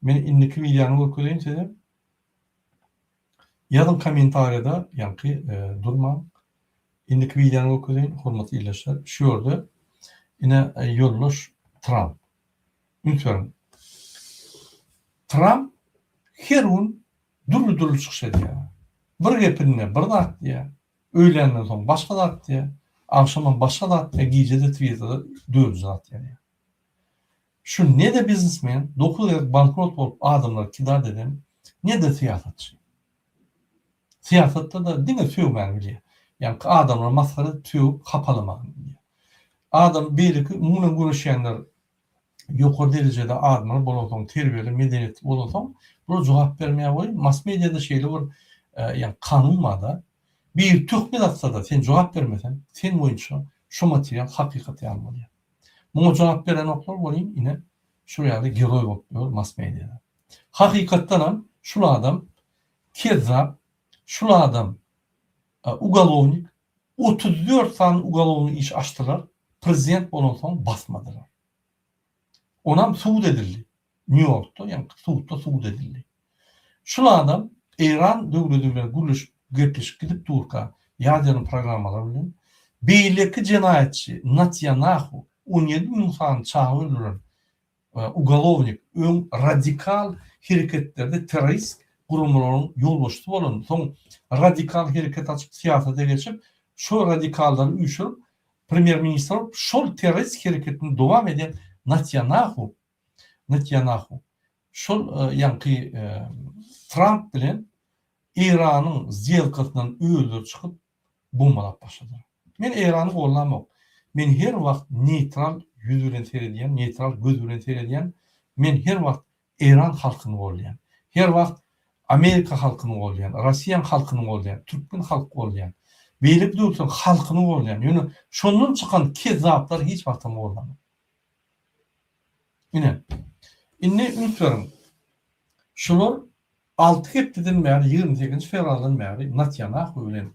Men indiki wideony görkezeýin size. Ýazyň kommentariýada ýaňky durmaň. Indiki wideony görkezeýin, hormatly ildeşler. Şu ýerde ine ýoldaş Tramp. Üns beriň. Tramp her gün dürli-dürli çykyş edýär. Bir gepinde bir zat diýýär, öýländen soň başga zat diýýär, agşamam başga zat diýýär, gije-de Twitterde dördünji zat ýazýar. Şu ne-de biznesmen, dokuz gezek bankrot bolup adamlary kidat eden, ne-de syýasatçy. Syýasatda-da diňe sögmäni bilýär. Ýaňky adamlary masgara edip sögüp hapalamany bilýär. Adam beýleki muň bilen göreşýänler ýokary derejede adamlar bolansoň, terbiýeli, medeniýetli bolansoň bular jogap bermeýär welin mass mediada şeýle bir ýaňky kanun bar-da, biri töhmet atsa-da sen jogap bermeseň, sen boýunça şo material hakykat ýaly bolýar. Muňa jogap berenoklar welin ine şul ýaly geroý bolup ýör mass mediada. Hakykatdanam şul adam kezzap, şul adam ugalownik, 34 sany ugalownyý iş açdylar, prezident bolansoň basmadylar. Onam sud edildi. Nýu-Ýorkda, ýagny sudda sud edildi. Şul adam Eýran döwledi bilen gürleşip, gepleşip gidip durka, ýaderny programmalar bilen, beýleki jenaýatçy Natýanahu, 17 müň sany çaga öldüren ugolownik, öň radikal hereketlerde terrorist guramalaryň ýolbaşçysy bolan, soň radikal hereket açyp syýasata geçip, şol radikallary üýşürip, premýer-ministr bolup, şol terrorist hereketini dowam edýän Natýanahu Netýanahu şol ýaňky Tramp bilen Eýranyň zdelkasyndan özleri çykyp bombalap başladylar. Men Eýrany gollamok. Men her wagt neýtral ýüz bilen seredýän, neýtral göz bilen seredýän. Men her wagt Eýran halkyny goldaýan. Her wagt Amerika halkyny goldaýan, Rossiýaň halkyny goldaýan, türkmen halky goldaýan. Beýleki döwletleriň halkyny goldaýan. Ýöne şondan çykan kezzaplary hiç wagtam gollamok. Ine, indi üns beriň. Şular alty hepdeden bäri, 28-nji fewraldan bäri Natýanahu bilen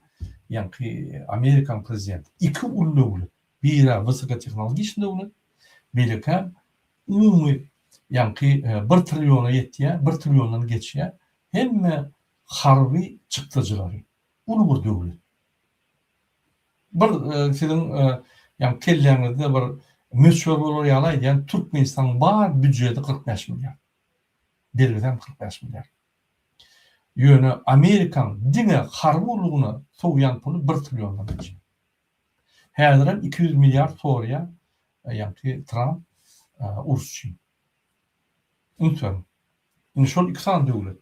ýaňky Amerikanyň prezidenti iki uly döwlet, biri wysokotehnologiçnyý döwlet, beýlekäm umumy ýaňky bir trilliona ýetýär, bir trilliondan geçýär, hemme harby çykdajylary. Uly bir döwlet. Bir siziň ýagny kelläňizde bir möçber bolar ýaly aýdýan Türkmenistanyň bar býujeti 45 milliard. Bergisem 45 milliard. Ýöne Amerikaň diňe harby gullugyna sowýan puly 1 trilliondan geçýär. Häzirem 200 milliard soraýar ýagny Tramp uruş üçin. Üns beriň. Indi şol iki sany döwlet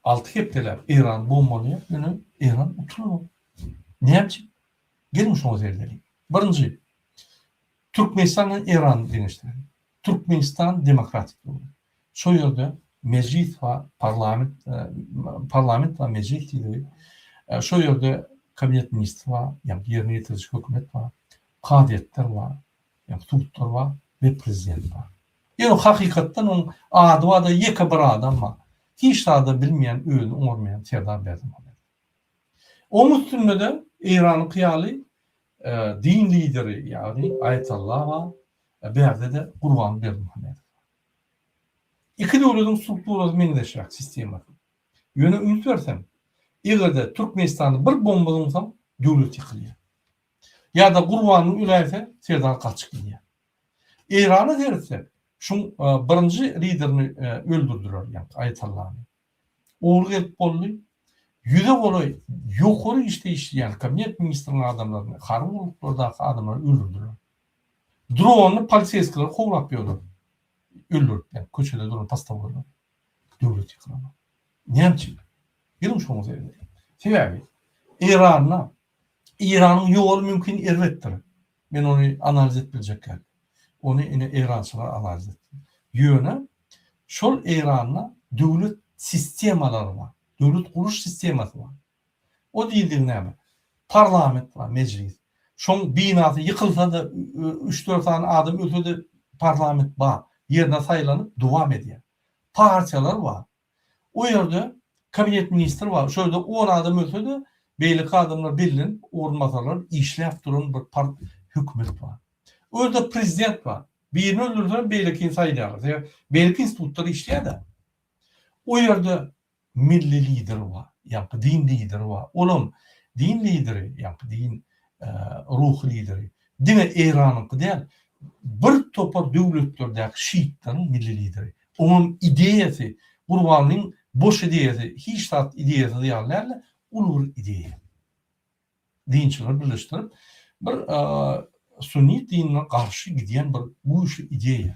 alty hepdeläp Eýrany bombalaýar, ýöne Eýran utulanok. Näme üçin? Geliň şoňa seredeliň. Birinji, Türkmenistan bilen Eýrany deňeşdireliň. Türkmenistan demokratik döwlet. Şo ýerde mejlis bar, parlament, parlament bar, mejlis diýdigi. Şo ýerde kabinet ministri bar, ýagny ýerine ýetiriji hökümet bar, kazyýetler bar, Ýa sudlar bar we prezident bar. Ýöne hakykatdan oň ady barda ýeke bir adam bar. Hiç zada bilmeýän özüni oňarmaýan Serdar Berdimuhamedow. Oň üstünde-de Eýranyňky ýaly din lideri ýagny Aýatollah bar, bärde-de Gurbanguly Berdimuhamedow bar. Iki döwlediň strukturasy meňzeşräk sistemasy. Ýöne üns berseň, eger-de Türkmenistanda bir bomba zyňsaň döwlet ýykylýar. Ýa-da Gurbanguly öläýse, Serdar gaçyp gidýär. Eýrana seretsek, şuň birinji liderini öldürdiler, ýagny Aýatollany. Ogly gelip boldy. Ýüze golaý ýokary işde işleýän kabinet ministriniň adamlaryny, harby gulluklardaky adamlary öldürdiler. Dronly poliseýskileri kowlap ýörler. Öldürip, ýa köçede duran postowoýlar. Döwlet ýykylanok. Näme üçin? Geliň şoňa seredeliň. Sebäbi Eýranda Eýranyň ýoly mümkin erbetdir. Men ony analiz edip biljek däl. Ony ine eýrançylar analiz etdi. Ýöne şol Eýranda döwlet sistemalary bar. Döwlet guruş sistemasy bar. O diýildigi näme? Parlament bar, mejlis. Şoň binasy ýykylsa-da, üç-dört sany adam ölse-de parlament bar. Ýerine saýlanyp dowam edýär. Partiýalar bar. O ýerde kabinet ministri bar. Şo ýerde on adam ölse-de, beýleki adamlar bellenip, orunbasarlar işläp duran bir part hökümet bar. O ýerde prezident bar. Birini öldürseler, beýlekini saýlaýarlar. Sebäbi beýleki institutlar işleýär-de. O ýerde milli lider bar, ýaňky din lideri bar. Olam din lideri, ýaňky din ruhy lideri diňe Eýranyňky däl, bir topar döwletlerdäki şiitleriň milli lideri. Oňam ideýasy, Gurbanlyň boş ideýasy, hiç zat ideýasyz ýaly däl-de, uly bir ideýa. Dinçileri birleşdirip, bir sunni dinine garşy gidýän bir güýçli ideýa.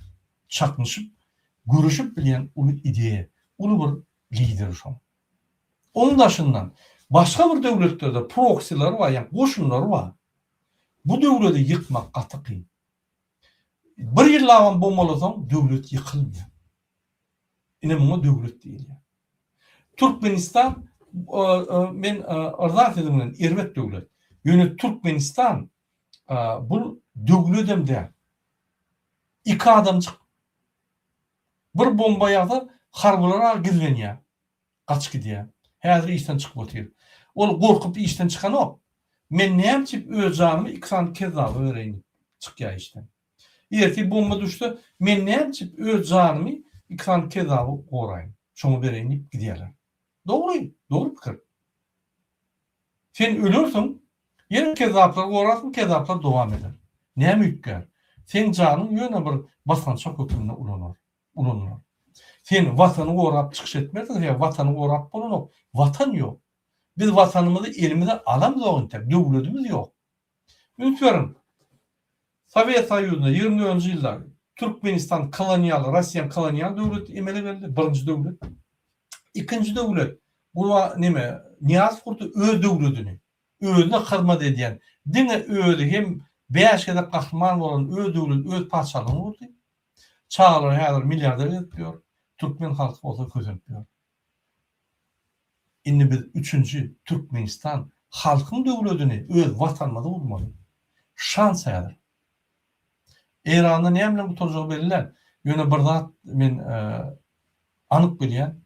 Çaknyşyp, göreşip bilýän uly ideýa, uly bir lider şoň. Onuň daşyndan başga bir döwletlerde proksileri bar, ýagny goşunlary bar. Bu döwledi ýykmak gaty kyn. Bir ýyllabam bombalasaň döwlet ýykylmaýar. Ine muňa döwlet diýilýär. Türkmenistan men yrza siziň bilen erbet döwlet. Ýöne Türkmenistan bul döwledem däl. Iki adamjyk bir bomba ýagsa harbylar gizlenýär. Gaçyp gidýär. Häzir işden çykyp otyr. Ol gorkup işden çykanok. Men näme üçin öz janymy iki sany kezzaba bereýin diýip çykýar işden. Ertir bomba düşse, men näme üçin öz janymy iki sany kezzaba goraýyn, şoňa bereýin diýip gidýärler. Dogry, dogry pikir. Sen ölersiň, ýene kezzaplary gorarsyň, kezzaplar dowam eder. Näme üýtgär? Seň janyň ýöne bir basgançak hökmünde ulanar. Ulanylar. Sen Watany gorap çykyş etmersiň, sebäbi Watany gorap bolanok, Watan ýok. Biz Watanymyzy elimize alamzok entek, döwledimiz ýok. Üns beriň, Sowet Soýuzynda 24-nji ýylda Türkmenistan kolonial, Russiýanyň kolonial döwleti emele geldi, birinji döwlet. Ikinji döwlet Gurba neme, Nyýazow gurdy öz döwledini. Özüne hyzmat edýän, diňe özi hem bäş gezek gahryman bolan öz döwleti, öz patyşalygyny gurdy. Çagalary häzir milliarder gezip ýör, türkmen halky bolsa kösenip ýör. Indi biz üçünji Türkmenistan halkyň döwledini öz watanymyzy gurmaly. Şans häzir. Eýranda näme bilen gutarjagy belli däl. Ýöne bir zat men anyk bilýän,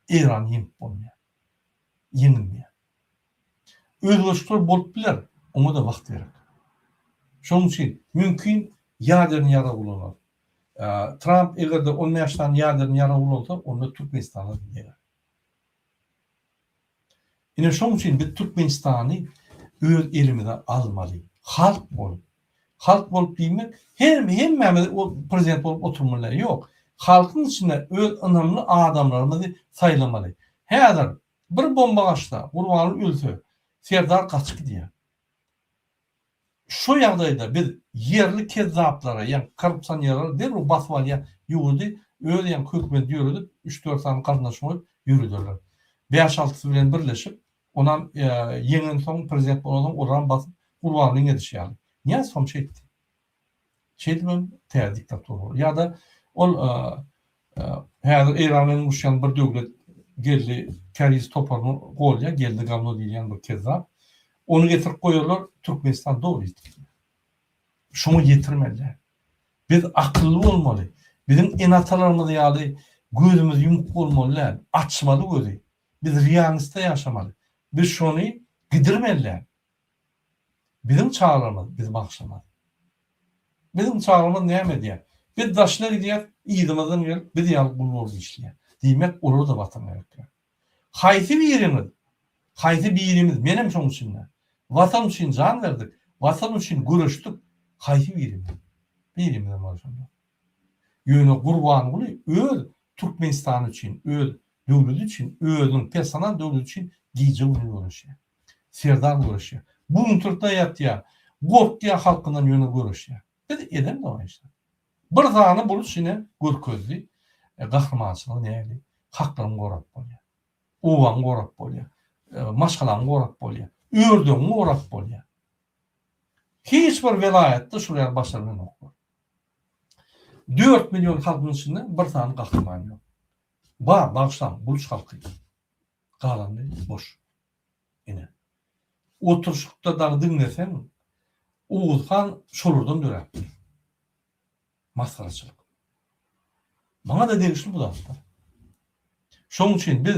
Eýrany ýeňip bolmaýar. Ýeňilmeýär. Özgerişikler bolup biler, oňa-da wagt gerek. Şonuň üçin mümkin ýaderni ýarag ulanar. Tramp eger-de 15 sany ýaderni ýarag ulansa, onda Türkmenistana deger. Ine şoň üçin biz Türkmenistany öz elimize almaly. Halk bolup. Halk bolup diýmek, her hemmämiz prezident bolup oturmaly däl. Ýok. Halkyň içinde öz ynamly adamlarymyzy saýlamaly. Häzir bir bomba gaçsa, Gurbanguly ölse, Serdar gaçyp gidýär. Şo ýagdaýda biz ýerli kezzaplara, ýagny korrupsionerlere derrew basyp alýan ýurdy öz ýagny hökümeti ýöredip, üç-dört sany garyndaşyny goýup ýörederler. Bäş-altysy bilen birleşip, onam ýeňensoň, prezident bolansoň olaram basyp Gurbangulyň edişi ýaly. Nyýazowam şeýtdi. Şeýdibem täze diktatura boldy. Ýa-da ol häzir Eýran bilen uruşýan bir döwlet Geldi terrorist toparyny golýar, Geldi gawno diýilýän bir kezzap. Ony getirip goýarlar, Türkmenistan doly ýitip gider. Şoňa ýetirmeli däl. Biz akylly bolmaly. Biziň ene-atalarymyz ýaly gözümiz ýumuk bolmaly däl. Açmaly gözi. Biz realnostda ýaşamaly. Biz şony gidirmeli däl. Biziň çagalarymyz bizi bagyşlamaz. Biziň çagalarymyz näme edýär? Biz daşyna gidýäs, yzymyzdan gelip biz ýaly gul bolup işleýär. Diýmek, olara-da Watan gerekýär. Haýsy biriňiz, haýsy birimiz, menem şoň içinde, Watan üçin jan berdik, Watan üçin göreşdik, haýsy birimiz? Birimizem göreşemzok. Ýöne Gurbanguly öz Türkmenistany üçin, öz döwleti üçin, özüniň personal döwleti üçin gije-gündiz göreşýär. Serdar göreşýär. Buntyrda ýatýar. Gorkýar halkyndan ýöne göreşýär. Biz edemzok hiç zat. Bir sany buluç ine görkezdi. Gahrymançylygy nähili? Haklaryňy gorap bolýar. Obaňy gorap bolýar. Maşgalaňy gorap bolýar. Ördegiňi gorap bolýar. Hiç bir welaýatda şul ýaly başarmanoklar. 4 million halkyň içinde bir sany gahryman ýok. Bar, bagyşlaň, buluç halky. Galany boş. Ine. Oturyşykda dagy diňleseň, Oguz han şolardan döräpdir. Masgaraçylyk. Maňa-da degişli bu zatlar. Şonuň üçin biz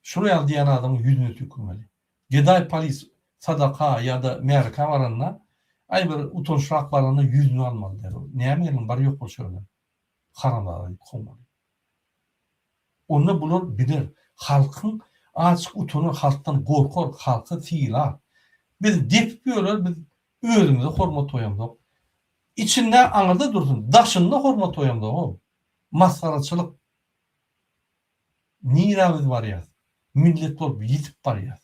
şul ýaly diýen adamyň ýüzüne tüýkürmeli. Gedaý polis sadaka ýa-da märekä baranda, aý bir utançrak baranda ýüzüne almaly derrew. Näme geldiň, bar ýok bol şu ýerden. Haramzada diýip kowmaly. Onda bular biler. Halkyň azjyk utanar, halkdan gorkar, halky sylar. Biz depip ýörer, biz özümize hormat goýamzok. Içinde aňyrda dursun, daşynda hormat goýamzok-ow. Masgaraçylyk. Nirä biz barýas? Millet bolup ýitip barýas.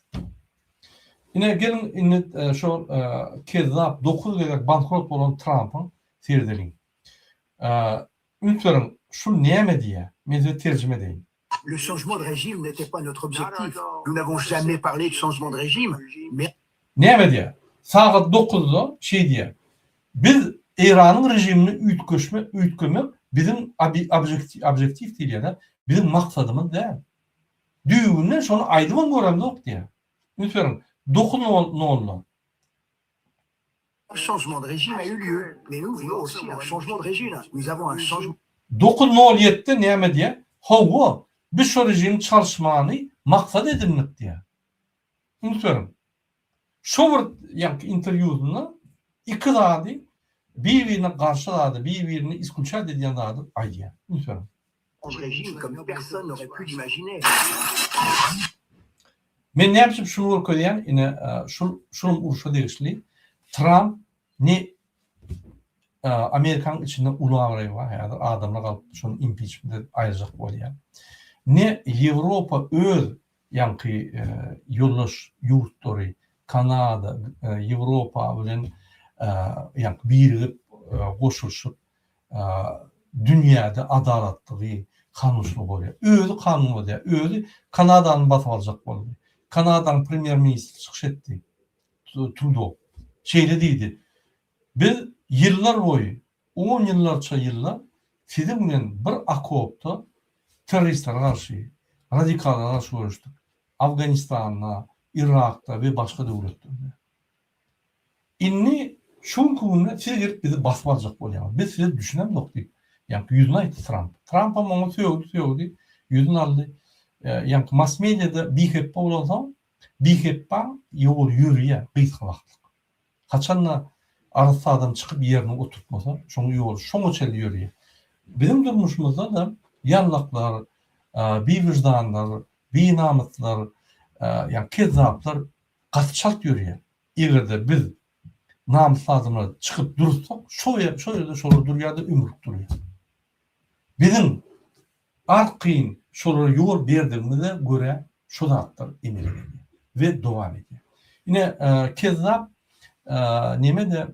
Ine geliň indi şol kezzap dokuz gezek bankrot bolan Trampyň seredeliň. Üns beriň şul näme diýýär? Men size terjime edeýin. Le changement de régime n'était pas notre objectif. Nous n'avons jamais parlé de changement de régime, mais. Näme diýýär? Sagat dokuzda şeý diýýär. Biz Eýranyň režimini üýtgeşme, üýtgemek biziň objektiw diýilýär-de, biziň maksadymyz däl. Düýbünden şony aýdybam göremzok diýýär. Üns beriň, dokuz nol nolda. Changement de régime a eu lieu, mais nous voulons aussi un changement de régime. Nous avons un changement. Dokuz nol ýedide näme diýýär? Hawa, biz şo režimi çalyşmany maksat edindik diýýär. Üns beriň. Şo bir ýaňky interwýusynda iki zady bir-birine garşy zady, bir-birini isklýuçat edýän zady aýdýar. Üns beriň. Men näme üçin şuny görkezýän, ine şul şulam urşa degişli. Tramp ne Amerikanyň içinde uly abraýy bar häzir adamlar galyp şony impiçment edip aýyrjak bolýar. Ne Ýewropa öz ýaňky ýoldaş ýurtlary Kanada, Ýewropa bilen ýaňky birigip goşulyşyp dünýäde adalatlygy, kanunçylygy bolýar. Özi kanun bozýar. Özi Kanadany basyp aljak boldy. Kanadanyň premýer-ministri çykyş etdi. Trudo. Şeýle diýdi, Biz ýyllar boýy, on ýyllarça ýyllar siziň bilen bir okopda terroristlere garşy, radikallara garşy göreşdik. Afganistanda, Yrakda we başga döwletlerde. Indi şu günki günde siz gelip bizi basyp aljak bolýaňyz. Biz size düşünemzok diýip, ýaňky ýüzüne aýtdy Tramp. Trampam oňa sögdi, sögdi, ýüzüni aldy. Ýaňky mass mediada bihepbe bolansoň, bihepbaň ýoly ýörýär gysga wagtlyk. Haçanda arassa adam çykyp ýerine oturtmasa, şoň ýoly şoňa çenli ýörýär. Biziň durmuşymyzda-da ýallaklar, biwyždanlar, binamyslar, ýa kezzaplar gaty çalt ýörýär. Eger-de biz namysly adamlar çykyp dursak, şo şo ýerde şolar durýar-da ömürlik durýar. Biziň arkaýyn şolara ýol berdigimize görä şo zatlar emele gelýär we dowam edýär. Ine, kezzap neme-de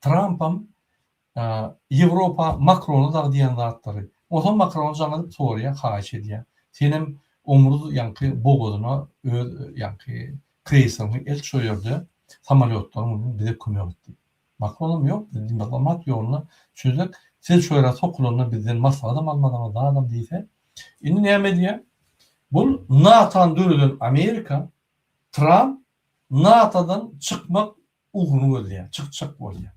Trampam Ýewropa Makrona dagy diýen zatlary. Onsoň Makrona jaň edip soraýar, haýyş edýär. Senem Omruz ýaňky bogazyna öz ýaňky kreýseriňi elt şo ýerde samolýotlaryň bilen bize kömek et diýip. Makronam ýok, biz diplomat ýoluna çözek, siz şo ýere sokulanda bizden maslahatam almadyňyz zadam diýse, indi näme edýär? Bul NATO-ny döreden Amerika, Tramp NATO-dan çykmak ugruny gözleýär, çykjak bolýar.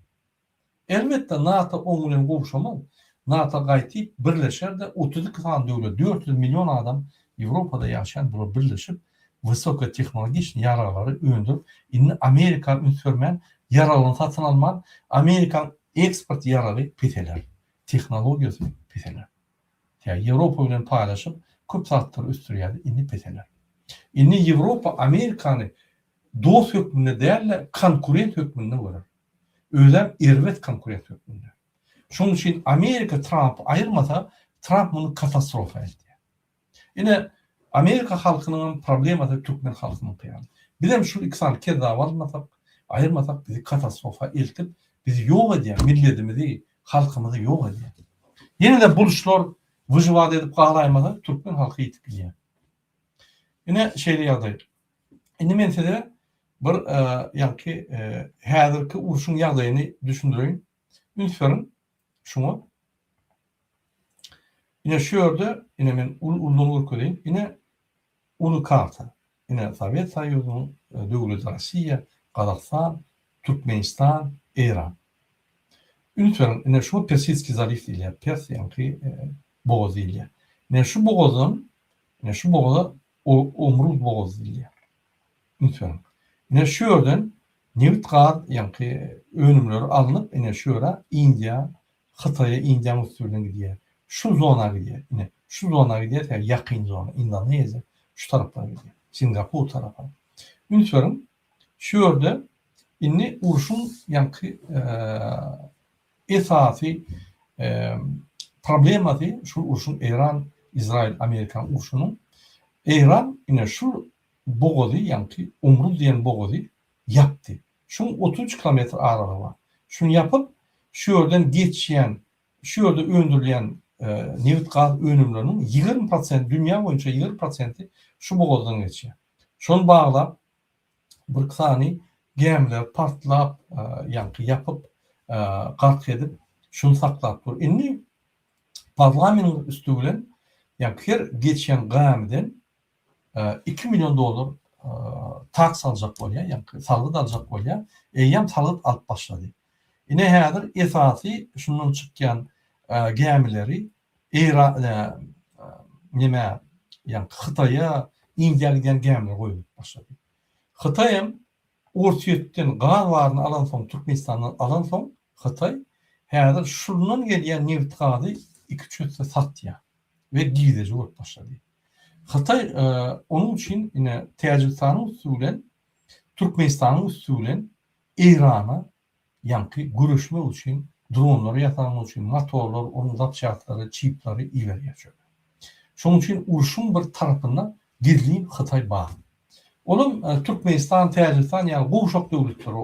Elbetde NATO oň bilen gowşamaz. NATO gaýtyp birleşer-de 32 sany döwlet, 400 million adam Ýewropada ýaşaýan bular birleşip wysokotehnologiçnyý ýaraglary öndürip indi Amerika üns bermän ýaraglaryny satyn alman Amerikaň eksport ýaragy peseler, tehnologiýasy peseler. Tä Ýewropa bilen paýlaşyp köp zatlary ösdürýärdi indi peseler. Indi Ýewropa Amerikany dost hökmünde däl-de konkurent hökmünde görer. Özem erbet konkurent hökmünde. Şonuň üçin Amerika Trampy aýyrmasa, Tramp muny katastrofa eltýär. Ine, Amerika halkynyňam problemasy türkmen halkynyňky ýaly. Bizem şul iki sany kezzaby almasak, aýyrmasak bizi katastrofa eltip, Bizi ýok edýär, milletimizi, halkymyzy ýok edýär. Ýene-de buluşlar wyžywat edip galaýmasa türkmen halky ýitip gidýär. Ine şeýle ýagdaý. Indi men size bir ýaňky häzirki urşuň ýagdaýyny düşündireýin. Üns beriň şuňa. Ine şu ýerde, ine men uly-uludan görkezeýin. Ine uly karta. Ine Sowet Soýuzynyň döwleti Rossiýa, Gazagystan, Türkmenistan, Eýran. Üns beriň, ine şuňa Persidskiý zaliw diýilýär. Pers ýaňky bogaz diýilýär. Ine şu bogazdan, ine şu bogaza Omruz bogazy diýilýär. Üns beriň. Ine şu ýerden nebit-gaz ýaňky önümleri alnyp, ine şu ýere Indiýa, Hytaýa Indiýanyň üsti bilen gidýär. Şu zona gidýär. Ine, şu zona gidýär, sebäbi ýakyn zona. Indoneziýa şu tarapdan gidýär. Singapur tarapa. Üns beriň, şu ýerde indi urşuň ýaňky esasy problemasy şu urşuň Eýran, Izrail, Amerikan urşunyň Eýran ine şu bogazy ýaňky Omruz diýen bogazy ýapdy. Şuň 33 kilometr aralygy bar. Şuny ýapyp, şu ýerden geçýän, şu ýerde öndürilýän nebit-gaz önümleriniň 20 prosenti, dünýä boýunça 20 prosenti şu bogazdan geçýär. Şony baglap, birki sany gämileri partlap, ýaňky ýapyp, gark edip, şuny saklap dur. Indi parlamentiň üsti bilen, ýaňky her geçýän gämiden 2 million dollar taks aljak bolýar, ýagny salgyt aljak bolýar. Eýýäm salgyt alyp başlady. Ine häzir esasy şundan çykýan gämileri Eýran neme, ýagny Hytaýa, Indiýa gidýän gämiler goýulyp başlady. Hytaý hem Orsýetden gaz baryny alansoň, Türkmenistandan alansoň Hytaý häzir şundan gelýän nebit-gazy iki-üç esse satýar we girdeji bolup başlady. Hytaý onuň üçin ine Täjigistanyň üsti bilen, Türkmenistanyň üsti bilen Eýrana ýaňky göreşmek üçin dronlary ýasamak üçin motorlar, onuň zapçastlary, çipleri iberýär şöyle. Şonuň üçin urşuň bir tarapynda gizlin Hytaý bar. Olam Türkmenistan, Täjigistan ýaly gowşak döwletleri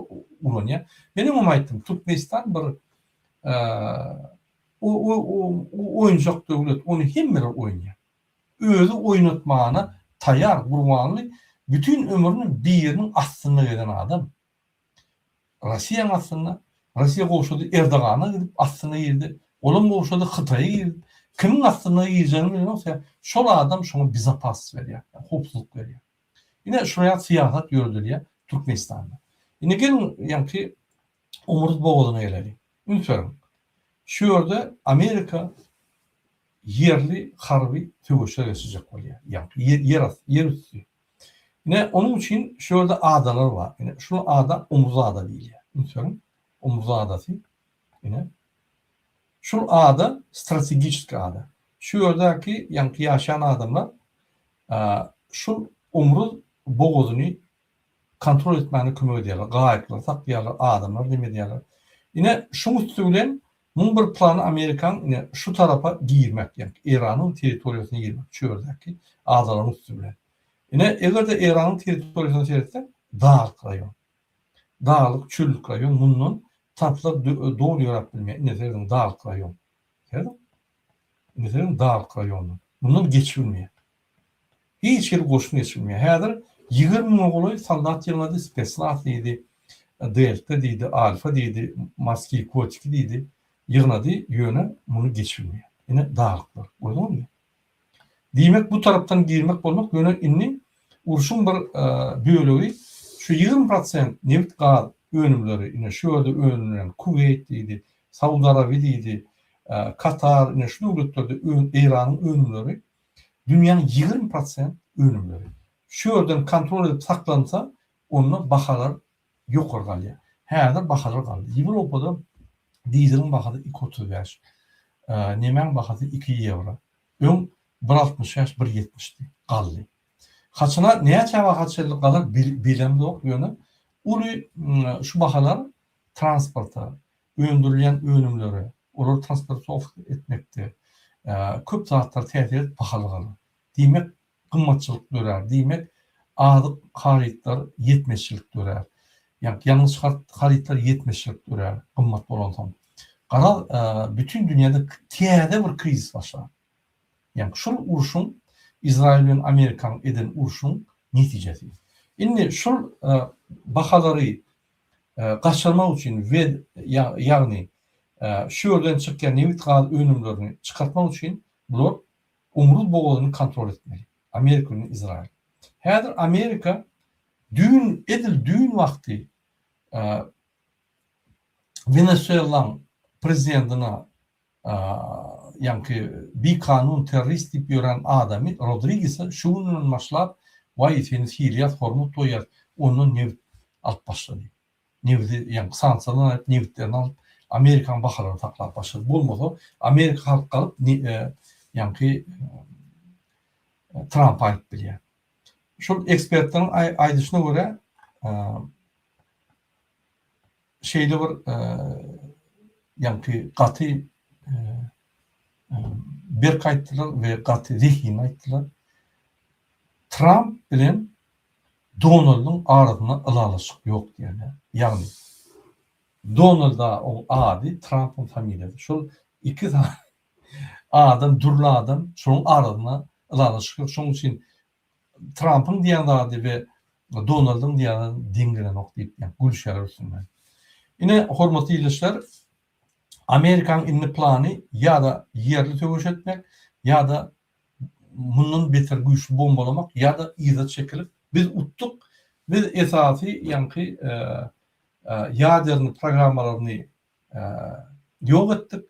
ulanýar. Men öňem aýtdym, Türkmenistan bir oýunjak döwlet, ony hemmeler oýnaýar. Özi oýnatmana taýar Gurbanly bütin ömrüni biriniň astynda gezen adam. Rossiýanyň astynda, Rossiýa gowşady Erdogana gidip astyna girdi, olam gowşady Hytaýa girdi. Kimiň astyna girjegini bilenok sebäbi şol adam şoňa bezopasnost berýär, howpsuzlyk berýär. Ine şuraya syýasat ýöredilýär Türkmenistanda. Indi geliň ýaňky Omuruz bogazyna geleliň. Üns beriň. Şu ýerde Amerika ýerli harby söweşler geçirjek bolýar. Ýagny ýer ýer asty, ýer üsti. Ine, onuň üçin şu ýerde adalar bar. Ine, şu ada Omuz ada diýilýär. Üns beriň, Omuz adasy. Ine. Şul ada strategiçeskiý ada. Şu ýerdäki ýaňky ýaşaýan adamlar şul Omruz bogazyny kontrol etmäne kömek edýärler. Gaýyklary saklaýarlar, adamlary neme edýärler. Ine, şuň üsti bilen muň bir plany Amerikaň ine şu tarapa girmek, ýagny Eýranyň territoriýasyna girmek, şu ýerdäki adalaryň üsti bilen. Ine, eger-de Eýranyň territoriýasyna seretsek, daglyk raýon. Daglyk, çöllük raýon, mundan tanklar doly ýöräp bilmeýär. Ine, serediň, daglyk raýon. Serediň. Ine, serediň, daglyk raýondan. Mundan geçip bilmeýär. Hiç hili goşun geçirmeýär. Häzir 20 müňe golaý soldat ýygnady, spesnaz diýdi, delta diýdi, alfa diýdi, morskiý kotiki diýdi, ýygnady, ýöne muny geçirmeýär. Ine daglyklar, gördüňizmi? Diýmek, bu tarapdan girmek bolmak, ýöne indi urşuň bir bölegi şu 20 prosent nebit-gaz önümleri, ine şu ýerde öndürilen Kuweýt diýdi, Saud Araby diýdi, Katar, ine şu döwletlerde Eýranyň önümleri Dünýäniň 20 prosent önümleri şu ýerden kontrol edip saklansa, onda bahalar ýokary galýar. Häzir bahalar galdy. Ýewropada dizeliň bahasy 2,35, nemäň bahasy 2 ýewro. Öň 1,65, 1,70-di. Galdy. Haçana näçe baha çenli galar bilemzok, ýöne uly şu bahalar transporta, öndürilýän önümlere, olary transportowka etmekde köp zatlar täsir edip bahaly galar. Diýmek, gymmatçylyk dörär. Diýmek, azyk harytlar ýetmezçilik dörär. Ýa ýangyç harytlar ýetmezçilik dörär, gymmat bolansoň. Garaz, bütin dünýäde täze bir krizis başlar. Ýagny şul urşuň Izraýyl bilen Amerikanyň eden urşuň netijesi. Indi şul bahalary gaçyrmak üçin we ýagny şu ýerden çykýan nebit-gaz önümlerini çykartmak üçin bular Umruz bogazyny kontrol etmeli. Amerika bilen Izraýyl. Häzir Amerika düýn edil düýn wagty Wenesuelaň prezidentine ýaňky bikanun terrorist diýip ýören adamy Rodrigese şu günden başlap waý seni sylaýas hormat goýýas ondan nebit alyp başlady. Nebiti ýaňky sanksiýadan aýryp nebitlerini alyp Amerikanyň bahalaryny saklap başlady. Bolmasa Amerika halk galyp ýaňky Trampa aýryp bilýär. Şol ekspertleriň aýdyşyna görä şeýle bir ýaňky gaty berk aýtdylar we gaty zehinli aýtdylar. Tramp bilen Donaldyň arasynda ylalaşyk ýok diýýärler. Ýagny Donalda oň ady, Trampyň familiýasy. Şol iki sany adam dürli adam, şonuň arasynda ylalaşyk ýok. Şonuň üçin Trampyň diýen zady we Donaldyň diýen zady deň gelenok diýip gülüşýärler üstünden. Ine, hormatly ildeşler, Amerikanyň indi plany ýa-da ýerli söweş etmek, ýa-da mundan beter güýçli bombalamak, ýa-da yza çekilip, biz utduk, biz esasy ýaňky ýaderny programmalaryny ýok etdik,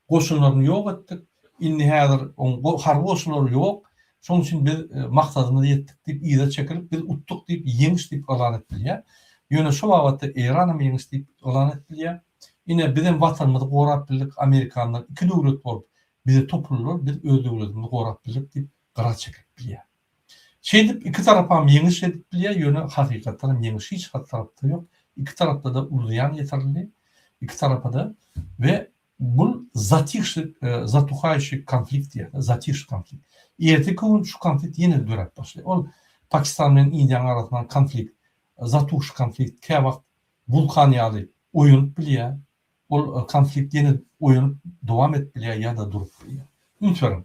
goşunlaryny ýok etdik, indi häzir oň harby goşunlary ýok, şonuň üçin biz maksadymyza ýetdik diýip yza çekilip, biz utduk diýip ýeňiş diýip yglan edip bilýär. Ýöne şo babatda Eýran hem ýeňiş diýip yglan edip bilýär. Ine bizem watanymyzy gorap bildik, amerikanlar iki döwlet bolup bize topuldylar, biz öz döwletimizi gorap bildik diýip gyra çekilip bilýär. Şeýdip iki tarapam ýeňiş edip bilýär, ýöne hakykatdan hem ýeňiş hiç haýsy tarapda ýok. Iki tarapda-da uly zyýan ýetirildi. Iki tarapa-da we bul zatihşi zatuhaýşi konflikt diýýärler, zatihşi konflikt. Erteki gün şu konflikt ýene-de döräp başlaýar. Ol Pakistan bilen Indiýanyň arasyndaky konflikt, zatuhşi konflikt käwagt wulkan ýaly oýanyp bilýär. Ol konflikt ýene oýanyp dowam edip bilýär ýa-da durup bilýär. Üns beriň.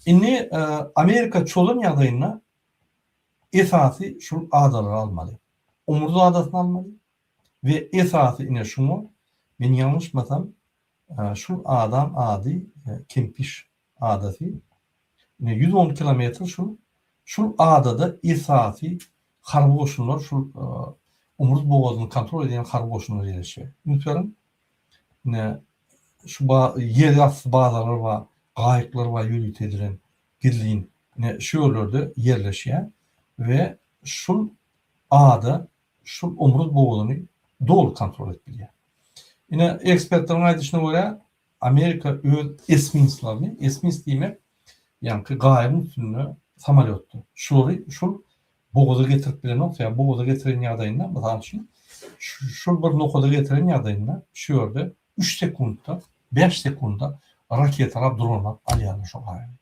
Indi Amerika çozan ýagdaýynda esasy şul adalary almaly. Omurz adasyny almaly we esasy ine şuňa men ýalňyşmasam şul adam ady Kempiş adasy. Ine 110 kilometr şul. Şul adada esasy harby goşunlar şul Umruz bogazyny kontrol edýän harby goşunlar ýerleşýär. Üns beriň. Ine şu ýer asty bazalar bar, gaýyklar bar ýörite edilen gizlin. Ine şu ýerlerde ýerleşýär we şul ada şul Umruz bogazyny doly kontrol edip bilýär. Ine ekspertleriň aýdyşyna görä Amerika öz esminslaryny, esmins diýmek, ýaňky gaýygyň üstünde samolýotda, şulary şul bogaza getirip bilenok, sebäbi bogaza getiren ýagdaýynda, mysal üçin, şul bir nokada getiren ýagdaýynda, şu ýerde üç sekuntda, bäş sekunda raketalap, dronlap alýarlar şo gaýygy,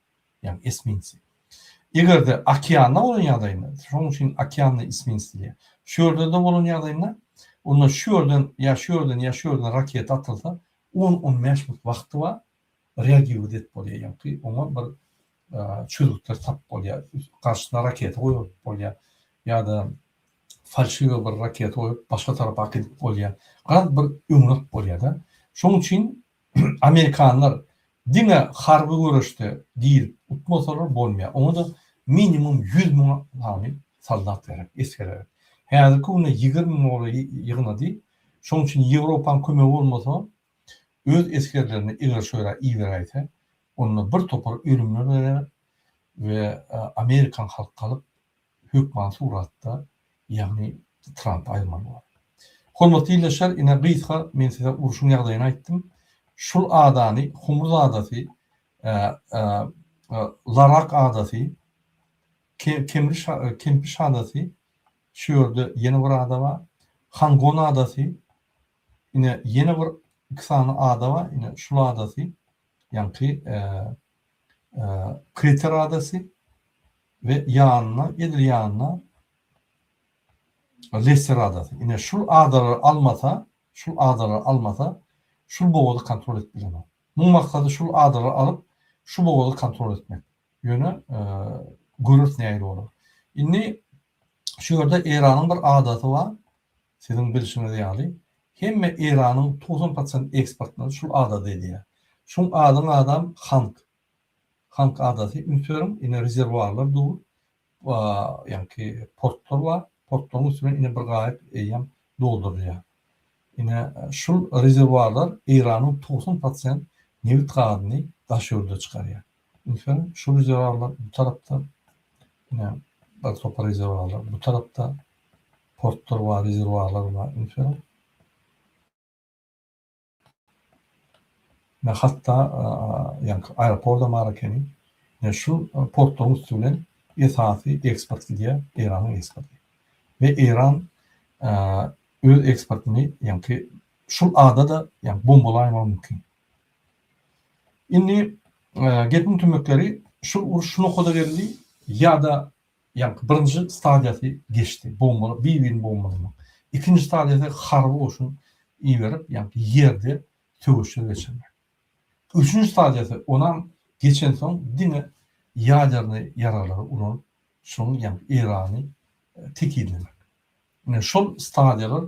ýagny esminsi. Eger-de okeanda bolan ýagdaýynda, şonuň üçin okeannyý esmins diýilýär, şu ýerde-de bolan ýagdaýynda, onda şu ýerden ýa şu ýerden ýa şu ýerden raketa atylsa, On-on bäş minut wagty bar, reagiwat edip bolýar, ýaňky oňa bir çözgütler tapyp bolýar, garşysyna raketa goýup bolýar ýa-da falşiwi bir raketa goýup başga tarapa äkidip bolýar. Garaz bir öňüni alyp bolýar-da. Şonuň üçin amerikanlar diňe harby göreşde girip utmasalar bolmaýar. Oňa-da minimum 100 müň sany soldat gerek, esger gerek. Häzirki günde 20 müň golaý ýygnady. Şonuň üçin Ýewropaň kömegi bolmasa, öz esgerlerini eger şu ýere iberäýse, onda bir topar ölümler berer we amerikan halky galyp, hökman suratda, ýagny Trampy aýyrmaly bolar. Hormatly ildeşler, ine gysga men size urşuň ýagdaýyny aýtdym. Şul adany, Humruz adasy, Larak adasy, Kemriş, Kempiş adasy, Şu ýerde ýene bir ada bar. Hangon adasy. Ine, ýene bir iki sany ada bar. Ine, şul adasy, ýaňky Kreter adasy we ýanynda, edil ýanynda. Lesser adasy. Ine şul adalary almasa, şul adalary almasa, şul bogazy kontrol edip bilenok. Muň maksady şul adalary alyp, şu bogazy kontrol etmek. Ýöne göreris nähili bolar. Indi şu ýerde Eýranyň bir adasy bar. Siziň bilşiňiz ýaly, hemme Eýranyň 90 prosent eksportyny şul adada edýär. Şuň adyň adam Hank. Hank adasy. Üns beriň, ine rezerwuarlar dur. Ýaňky portlar bar. Portlaryň üstüne ine bir gaýyk eýýäm doldurylýar. Ine şul rezerwuarlar Eýranyň 90 prosent nebit gazyny daş ýurda çykarýar. Üns beriň, şu rezerwuarlar bu tarapda, ine bir topar rezerwuarlar bu tarapda, portlar bar, rezerwuarlar bar. Üns beriň. Ine hatda ýaňky aeropordam bar ekeni. Ine şu portlaryň üsti bilen esasy eksport gidýär, Eýranyň eksporty. We Eýran öz eksportyny ýaňky şul ada-da ýaňky bombalaýmagy mümkin. Indi gepiň tümmekleri şul uruş şu nokada geldi ýa-da Ýaňky birinji stadiýasy geçdi, bomba, bir-birini bombalamak. Ikinji stadiýasy harby goşun iberip, ýaňky ýerde söweşler geçirmek. Üçünji stadiýasy onam geçensoň diňe ýaderny ýaraglary ulanyp, şoň ýaňky Eýrany tekizlemek. Ine şol stadiýalar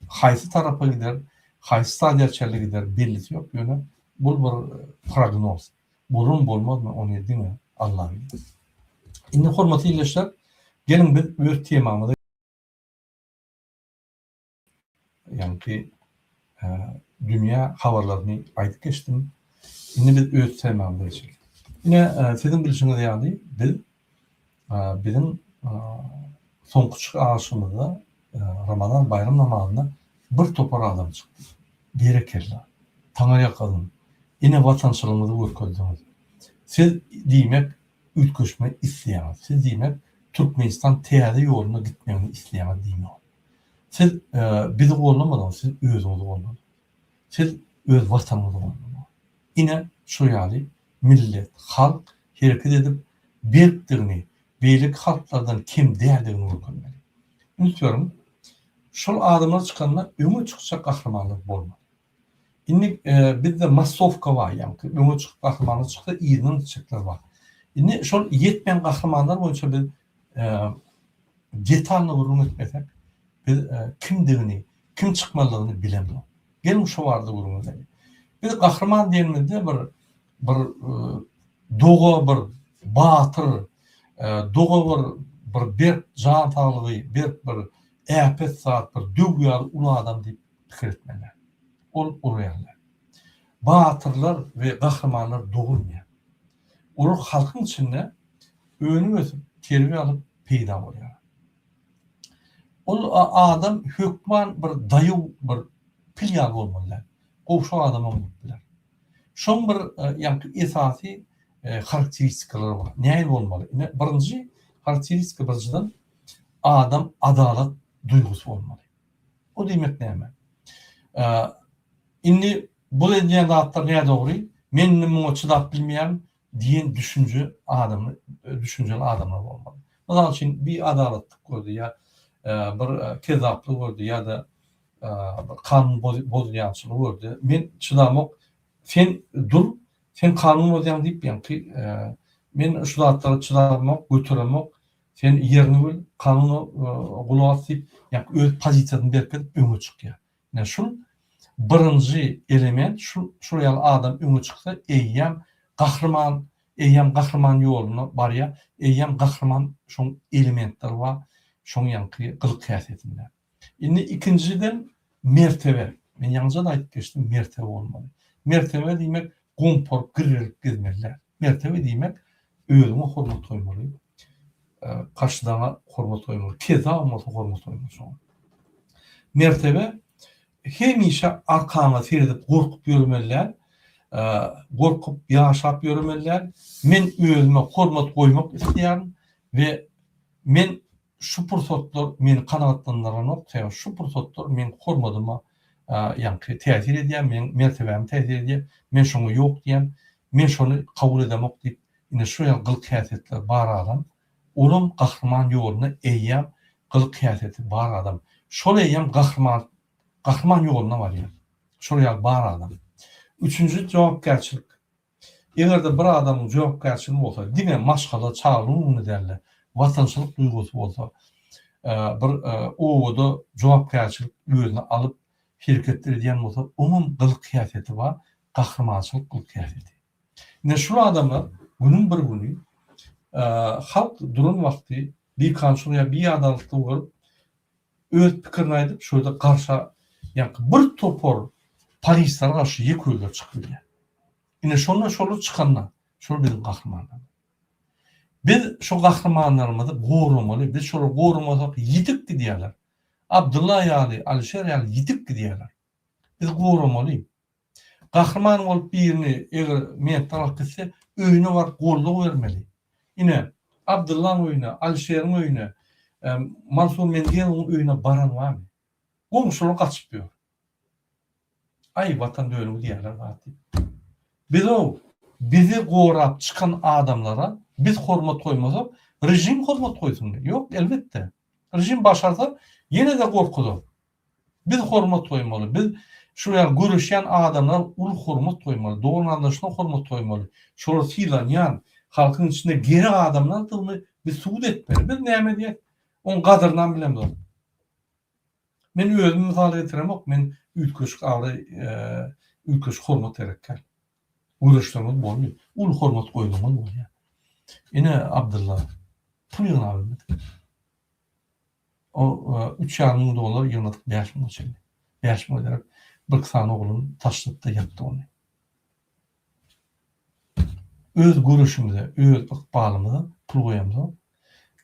haýsy tarapa gider, haýsy stadiýa çenli gider bellisi ýok, ýöne bul bir prognoz. Bolarmy bolmazmy ony diňe Alla bilýär. Indi hormatly ildeşler, geliň biz öz temamyza ýaňky dünýä habarlaryny aýdyp geçdim. Indi biz öz temamyza geçelim. Ine siziň bilşiňiz ýaly biz Biziň soňky çykyşymyzda Ramazan baýram namazyna bir topar adam çykdy. Berekella! Taňryýalkasyn! Ine watançylygyňyzy görkezdiňiz. Siz diýmek üýtgeşme isleýäňiz. Siz diýmek Türkmenistan täze ýoluna gitmegini isleýäňiz diýmek. Siz bizi goldamadyňyz, siz özüňizi goldadyňyz. Siz öz watanyňyzy goldadyňyz. Ine şu ýaly millet, halk hereket edip berkdigini, beýleki halklardan kem däldigini görkezmeli. Üns beriň, şol adamlar çykanda öňe çykjak gahrymanlar bolmaly. Indi bizde massowka bar, ýaňky öňe çykyp gahrymanlar çyksa yzyndan gitjekler bar. Indi şol ýetmeýän gahrymanlar boýunça biz detalny gürrüň etmesek, biz kimdigini, kim çykmalydygyny bilemzok. Geliň şo barada gürrüň edeliň. Biz gahryman diýenimizde bir bir doga bir batyr, doga bir bir berk jan saglygy, berk bir äpet zat, bir döw ýaly uly adam diýip pikir etmeli. Ol urýarlar. Batyrlar we gahrymanlar dogulmaýar. Olar halkyň içinde önüp-ösüp, terbiýe alyp peýda bolýarlar. Ol adam hökman bir daýaw bir pil ýaly bolmaly däl. Gowşak adamam bolup biler. Şoň bir ýaňky esasy harakteristikalary bar. Nähili bolmaly? Ine birinji harakteristika birinjiden adam adalat duýgusy bolmaly. O diýmek näme? Indi bu edýän zatlar nädogry, men indi muňa çydap bilmeýän diýen düşünje adamly düşünjeli adamlar bolmaly. Mysal üçin bir adalatlyk gördi ýa bir kezzaplyk gördi ýa-da bir kanun bozulýançylygy gördi. Men çydamok, sen dur, sen kanun bozýaň diýip ýaňky men şu zatlara çydamok, göteremok, sen ýeriňi bil, kanuna gulak as diýip, ýaňky öz pozisiýasyny berkidip öňe çykýar. Ine şul birinji element şul şul ýaly adam öňe çyksa eýýäm gahryman eýýäm gahryman ýoluna barýar eýýäm gahryman şoň elementleri bar şoň ýaňky gylyk häsiýetinde. Indi ikinjiden mertebe men ýaňyja-da aýdyp geçdim mertebe bolmaly. Mertebe diýmek gomparyp girrelip gezmeli däl. Mertebe diýmek özüňe hormat goýmaly. Garşydaňa hormat goýmaly. Kezzap bolsa hormat goýmaly şoňa. Mertebe hemişe arkaňa seredip gorkup ýörmeli däl. Gorkup ýaşap ýörmeli däl. Men özüme hormat goýmak isleýärin we men şu pursatlar meni kanagatlandyranok, sebäbi şu pursatlar meň hormadyma ýaňky täsir edýär, meň mertebäme täsir edýär, men şoňa ýok diýýän, men şony kabul edemok diýip Ine şu ýaly gylyk-häsiýetler bar adam, olam gahryman ýoluna eýýäm. Gylyk-häsiýeti bar adam. Şol eýýäm gahryman, gahryman ýoluna barýar. Şol ýaly bar adam. Üçünji jogapkärçilik. Eger-de bir adamyň jogapkärçiligi bolsa, diňe maşgala, çagalygyň öňünde däl-de, watançylyk duýgusy bolsa, bir obada jogapkärçilik özüne alyp hereketler edýän bolsa, oňam gylyk-häsiýeti bar, gahrymançylyk gylyk-häsiýeti. Ine şul adamlar günüň bir güni halk duran wagty bikanunçylyk ýa biadalatlygy görüp öz pikirini aýdyp şo ýerde garşa ýaňky bir topar polislere garşy ýek özleri çykyp bilýär. Ine şonda şolar çykanda şol biziň gahrymanlarymyz. Biz şo gahrymanlarymyzy goramaly biz şolary goramasak ýitip gidýärler. Abdylla ýaly Alişer ýaly ýitip gidýärler. Biz goramaly. Gahryman bolup birini eger mentler alyp gitse, öýüne baryp goldaw bermeli. Ine, Abdyllaň öýüne, Alişeriň öýüne, Mansur Mengelowyň öýüne baran barmy? Goňşular gaçyp ýör. Aý, watan dönügi diýýärler zat diýip. Biz-ow, bizi gorap çykan adamlara biz hormat goýmasak, režim hormat goýsunmy? Ýok, elbetde. Režim başarsa, ýene-de gorkuzar. Biz hormat goýmaly. Biz şu ýaly göreşýän adamlara uly hormat goýmaly. Dogan-garyndaşyna hormat goýmaly. Şolar sylanýan, halkyň içinde gerek adamlardygyny biz subut etmeli. Biz näme edýäs? Oň gadyrynam bilemzok. Men özümi mysal getiremok. Men üýtgeşik abraý, üýtgeşik hormat gerek däl. Göreşseňiz boldy. Uly hormat goýsaňyz bolýar. Ine, Abdylla, pul ýygnap bilmedik. O üç ýarym müň dollar ýygnadyk bäş müňe çenli. Bäş müňe derek birki sany oglan taşlady-da ýapdy ony. Öz göreşimize, öz ykbalymyza pul goýamzok.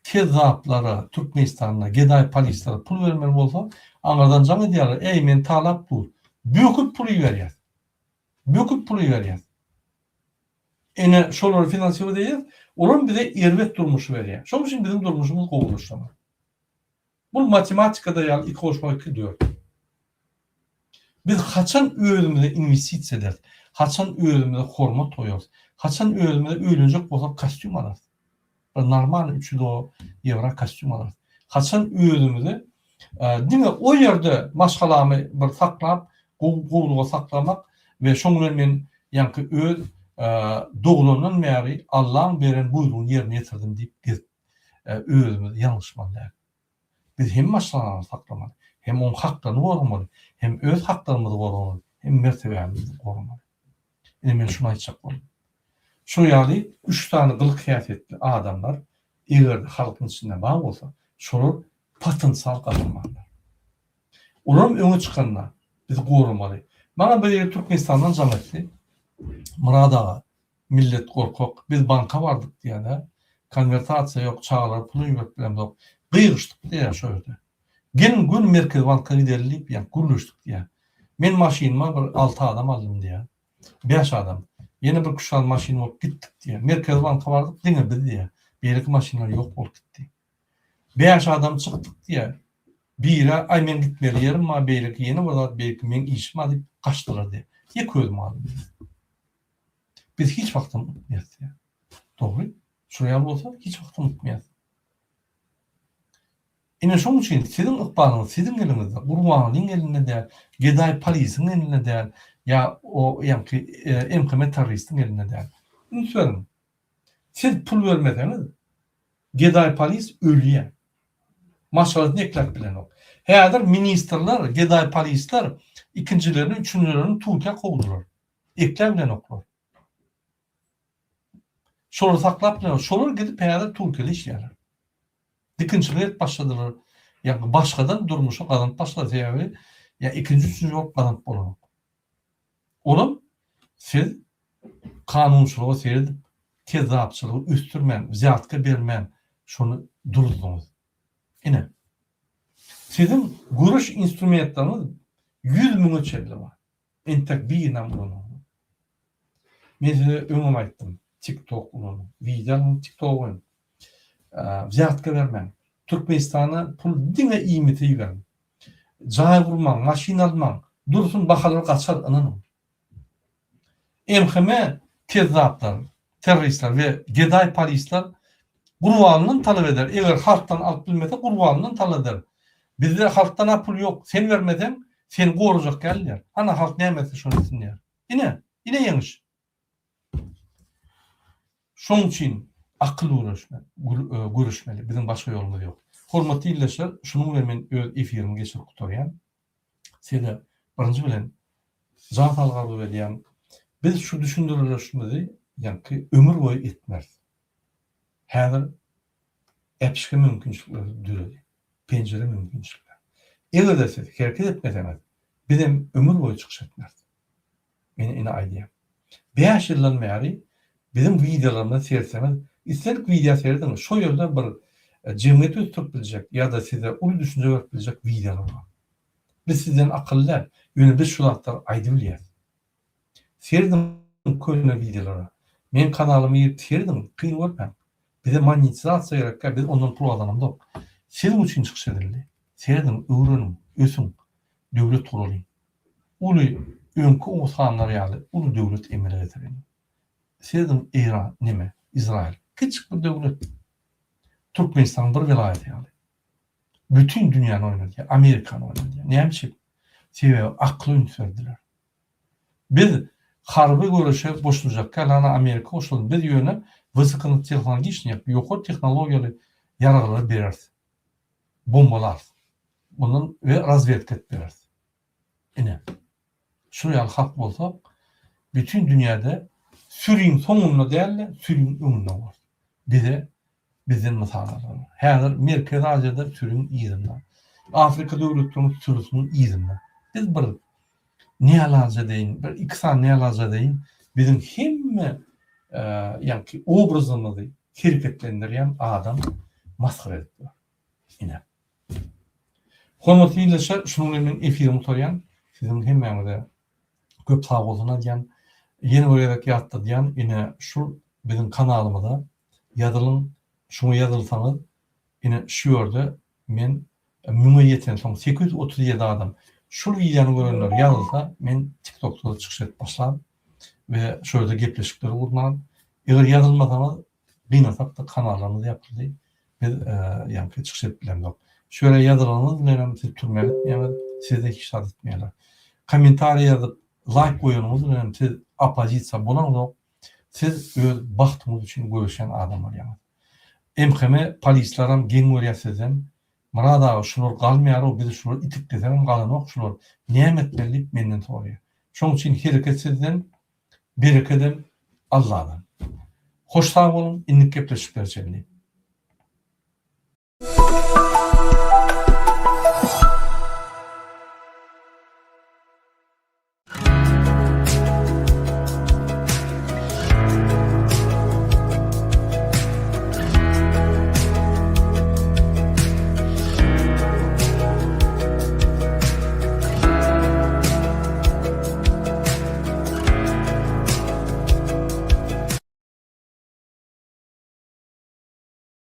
Kezzaplara Türkmenistanda gedaý polislere pul bermeli bolsa, aňyrdan jaň edýärler, Eý, meni talap dur. Böküp pul iberýäs. Böküp pul iberýäs. Ine, şolary finansirowat edýäs, olam bize erbet durmuşy berýär. Şonuň üçin biziň durmuşymyz gowulaşanok. Bul matematikada ýaly iki goşmak iki dört. Biz haçan özümize inwestisiýa ederis, haçan özümize hormat goýarys, haçan özümize öýlenjek bolsak kostýum alarys. Bir normalny 300 ýewra kostýum alarys. Haçan özümize diňe o ýerde maşgalamy bir saklap, gowulyga saklamak we şoň bilen men ýaňky öz doglandan bäri Allaň beren buýrugyny ýerine ýetirdim diýip gezip özümizi ýalňyşmaly däl. Biz hem maşgalamyzy saklamaly, hem oň haklaryny goramaly, hem öz haklarymyzy goramaly, hem mertebämizi goramaly. Ine men şuny aýtjak boldum. Şo ýaly üç sany gylyk-häsiýetli adamlar eger-de halkyň içinde bar bolsa, şolar potensial gahrymanlar. Olaram öňe çykanda biz goramaly. Maňa bir ýigit Türkmenistandan jaň etdi. Myrat aga, millet gorkak, biz banka bardyk diýýär-de, konwertasiýa ýok, çagalara pul iberip bilemzok. Gygyşdyk diýýär şo ýerde. Geliň göni Merkezi banka gideli diýip, ýa gürleşdik diýýär. Men maşynyma bir alty adam aldym diýýär. Bäş adam. Ýene bir küşan maşyn bolup gitdik diýýär. Merkezi banka bardyk, diňe biz diýýär. Beýleki maşynlar ýok bolup gitdi. Bäş adam çykdyk diýýär. Biri aý meň gitmeli ýerim bar, beýleki ýene bir zat, beýleki meň işim bar diýip gaçdylar diýýär. Ýeke özüm galdym diýýär. Biz hiç wagtam unutmaýas diýýär. Dogry. Şol ýaly bolsa hiç wagtam unutmaýas. Ine şoň üçin siziň ykbalyňyz siziň eliňizde, Gurbangulyň elinde däl, gedaý polisiň elinde däl, ýa o ýaňky MHM terroristiň elinde däl. Üns beriň. Siz pul bermeseňiz, gedaý polis ölýär. Maşgalasyny ekläp bilenok. Häzir ministrler, gedaý polisler ikinjilerini, üçünjilerini Türkiýä kowdular. Ekläp bilenoklar. Şolary saklap bilenok. Şolar gidip häzir Türkiýede işleýärler. Dikinçilik edip başladylar. Ýa başgadan durmuşa gazanyp başladylar. Sebäbi ýa ikinji, üçünji bolup gazanyp bolanok. Olam siz kanunçylyga seredip, kezzapçylygy ösdürmän, wzýatka bermän şony duruzdyňyz. Ine, siziň göreş instrumentleriňiz ýüz müňe çenli bar. Entek birinem ulanaňok. Men size öňem aýtdym, TikTok ulanyň, wideo alyň, TikTok goýuň. Wzýatka bermäň. Türkmenistana pul diňe iýmite iberiň. Jaý gurmaň, maşyn almaň. Dursun bahalar gaçar ynanyň. MHM kezzaplar, terroristler we gedaý polisler. Gurbanyndan talap eder. Eger halkdan alyp bilmese gurbanyndan talap eder. Bizde halkdan-a pul ýok, sen bermeseň, seni gorajak däl diýer. Ana halk näme etse şony etsin diýer. Ine, ine ýeňiş. Şoň üçin akyl göreşme, göreşmeli. Biziň başga ýolumyz ýok. Hormatly ildeşler, şunuň bilen men öz efirimi geçirip gutarýan. Size birinji bilen jan saglyk arzuw edýän. Biz şu düşündirişimizi ýaňky ömür boýy etmeris. Häzir äpişge mümkinçilikler döredi. Penjire mümkinçilikler. Eger-de siz hereket etmeseňiz, bizem ömür boýy çykyş etmeris. Men ine aýdýan. Bäş ýyldan bäri biziň wideolarymyza seretseňiz, islendik wideo serediň, şo ýerde bir jemgyýeti ösdürip biljek ýa-da size uly düşünje berip biljek wideolar bar. Biz sizden akylly däl, ýöne biz şu zatlary aýdybilýäs. Serediň köne wideolara. Meň kanalyma girip serediň, kyn görmäň. Bize monetizasiýa gerekkä, biz ondan pul gazanamzok. Siziň üçin çykyş edildi. Serediň, öwreniň, ösüň, döwlet guralyň. Uly öňki oguz hanlar ýaly uly döwlet emele getireni. Serediň Eýran neme Izrail kiçjik bir döwlet. Türkmenistanyň bir welaýaty ýaly. Bütin dünýäni oýnadýar, Amerikany oýnadýar. Näme üçin? Sebäbi akly üns berdiler. Biz harby göreşe goşuljak däl, ana Amerika goşuldy. Biz ýöne wysokotehnologiçnyý, ýokary tehnologiýaly ýaraglary bereris. Bombalarys. Mundan we razwedka edip bereris. Ine, şul ýaly halk bolsak, bütin dünýäde süriň soňunda däl-de, süriň öňünde bolarys. Bize bizden mysal alarlar. Häzir Merkezi Aziýada süriň yzynda. Afrika döwletleriniň sürüsiniň yzynda. Biz bir nälaja deýin, bir iki sany nälaja deýin biziň hemme ýaňky obrazymyzy hereketlendirýän adam masgara edip dur. Ine. Hormatly ildeşler, şunuň bilen men efirimi gutarýan. Siziň hemmäňize köp sag bolsun aýdýan. Ýene bir gezek ýatladýan, ine şu biziň kanalymyza ýazylyň. Şuňa ýazylsaňyz, ine şu ýerde men müňe ýetensoň 837 adam şul wideony görenler ýazylsa, men TikTokda çykyş edip başlaryn we şu ýerde gepleşikleri gurnaryn. Eger ýazylmasaňyz, Gynansak-da kanallarymyz ýapyldy. Biz ýaňky çykyş edip bilemzok. Şu ýere ýazylanyňyz bilenem siz türmä gitmeýäňiz, size hiç zat etmeýärler. Kommentariý ýazyp, laýk goýanyňyz bilenem siz oppozisiýa bolaňzok. Siz öz bagtyňyz üçin göreşýän adam bolýaňyz. MHM polislaram geň görýär sizden. Myrat aga şular galmaýarow bizi şular itikleseňem galanok şular näme etmeli diýip menden soraýar. Şoň üçin hereket sizden Berekedem Alladan. Hoş sag boluň, indiki gepleşiklere çenli.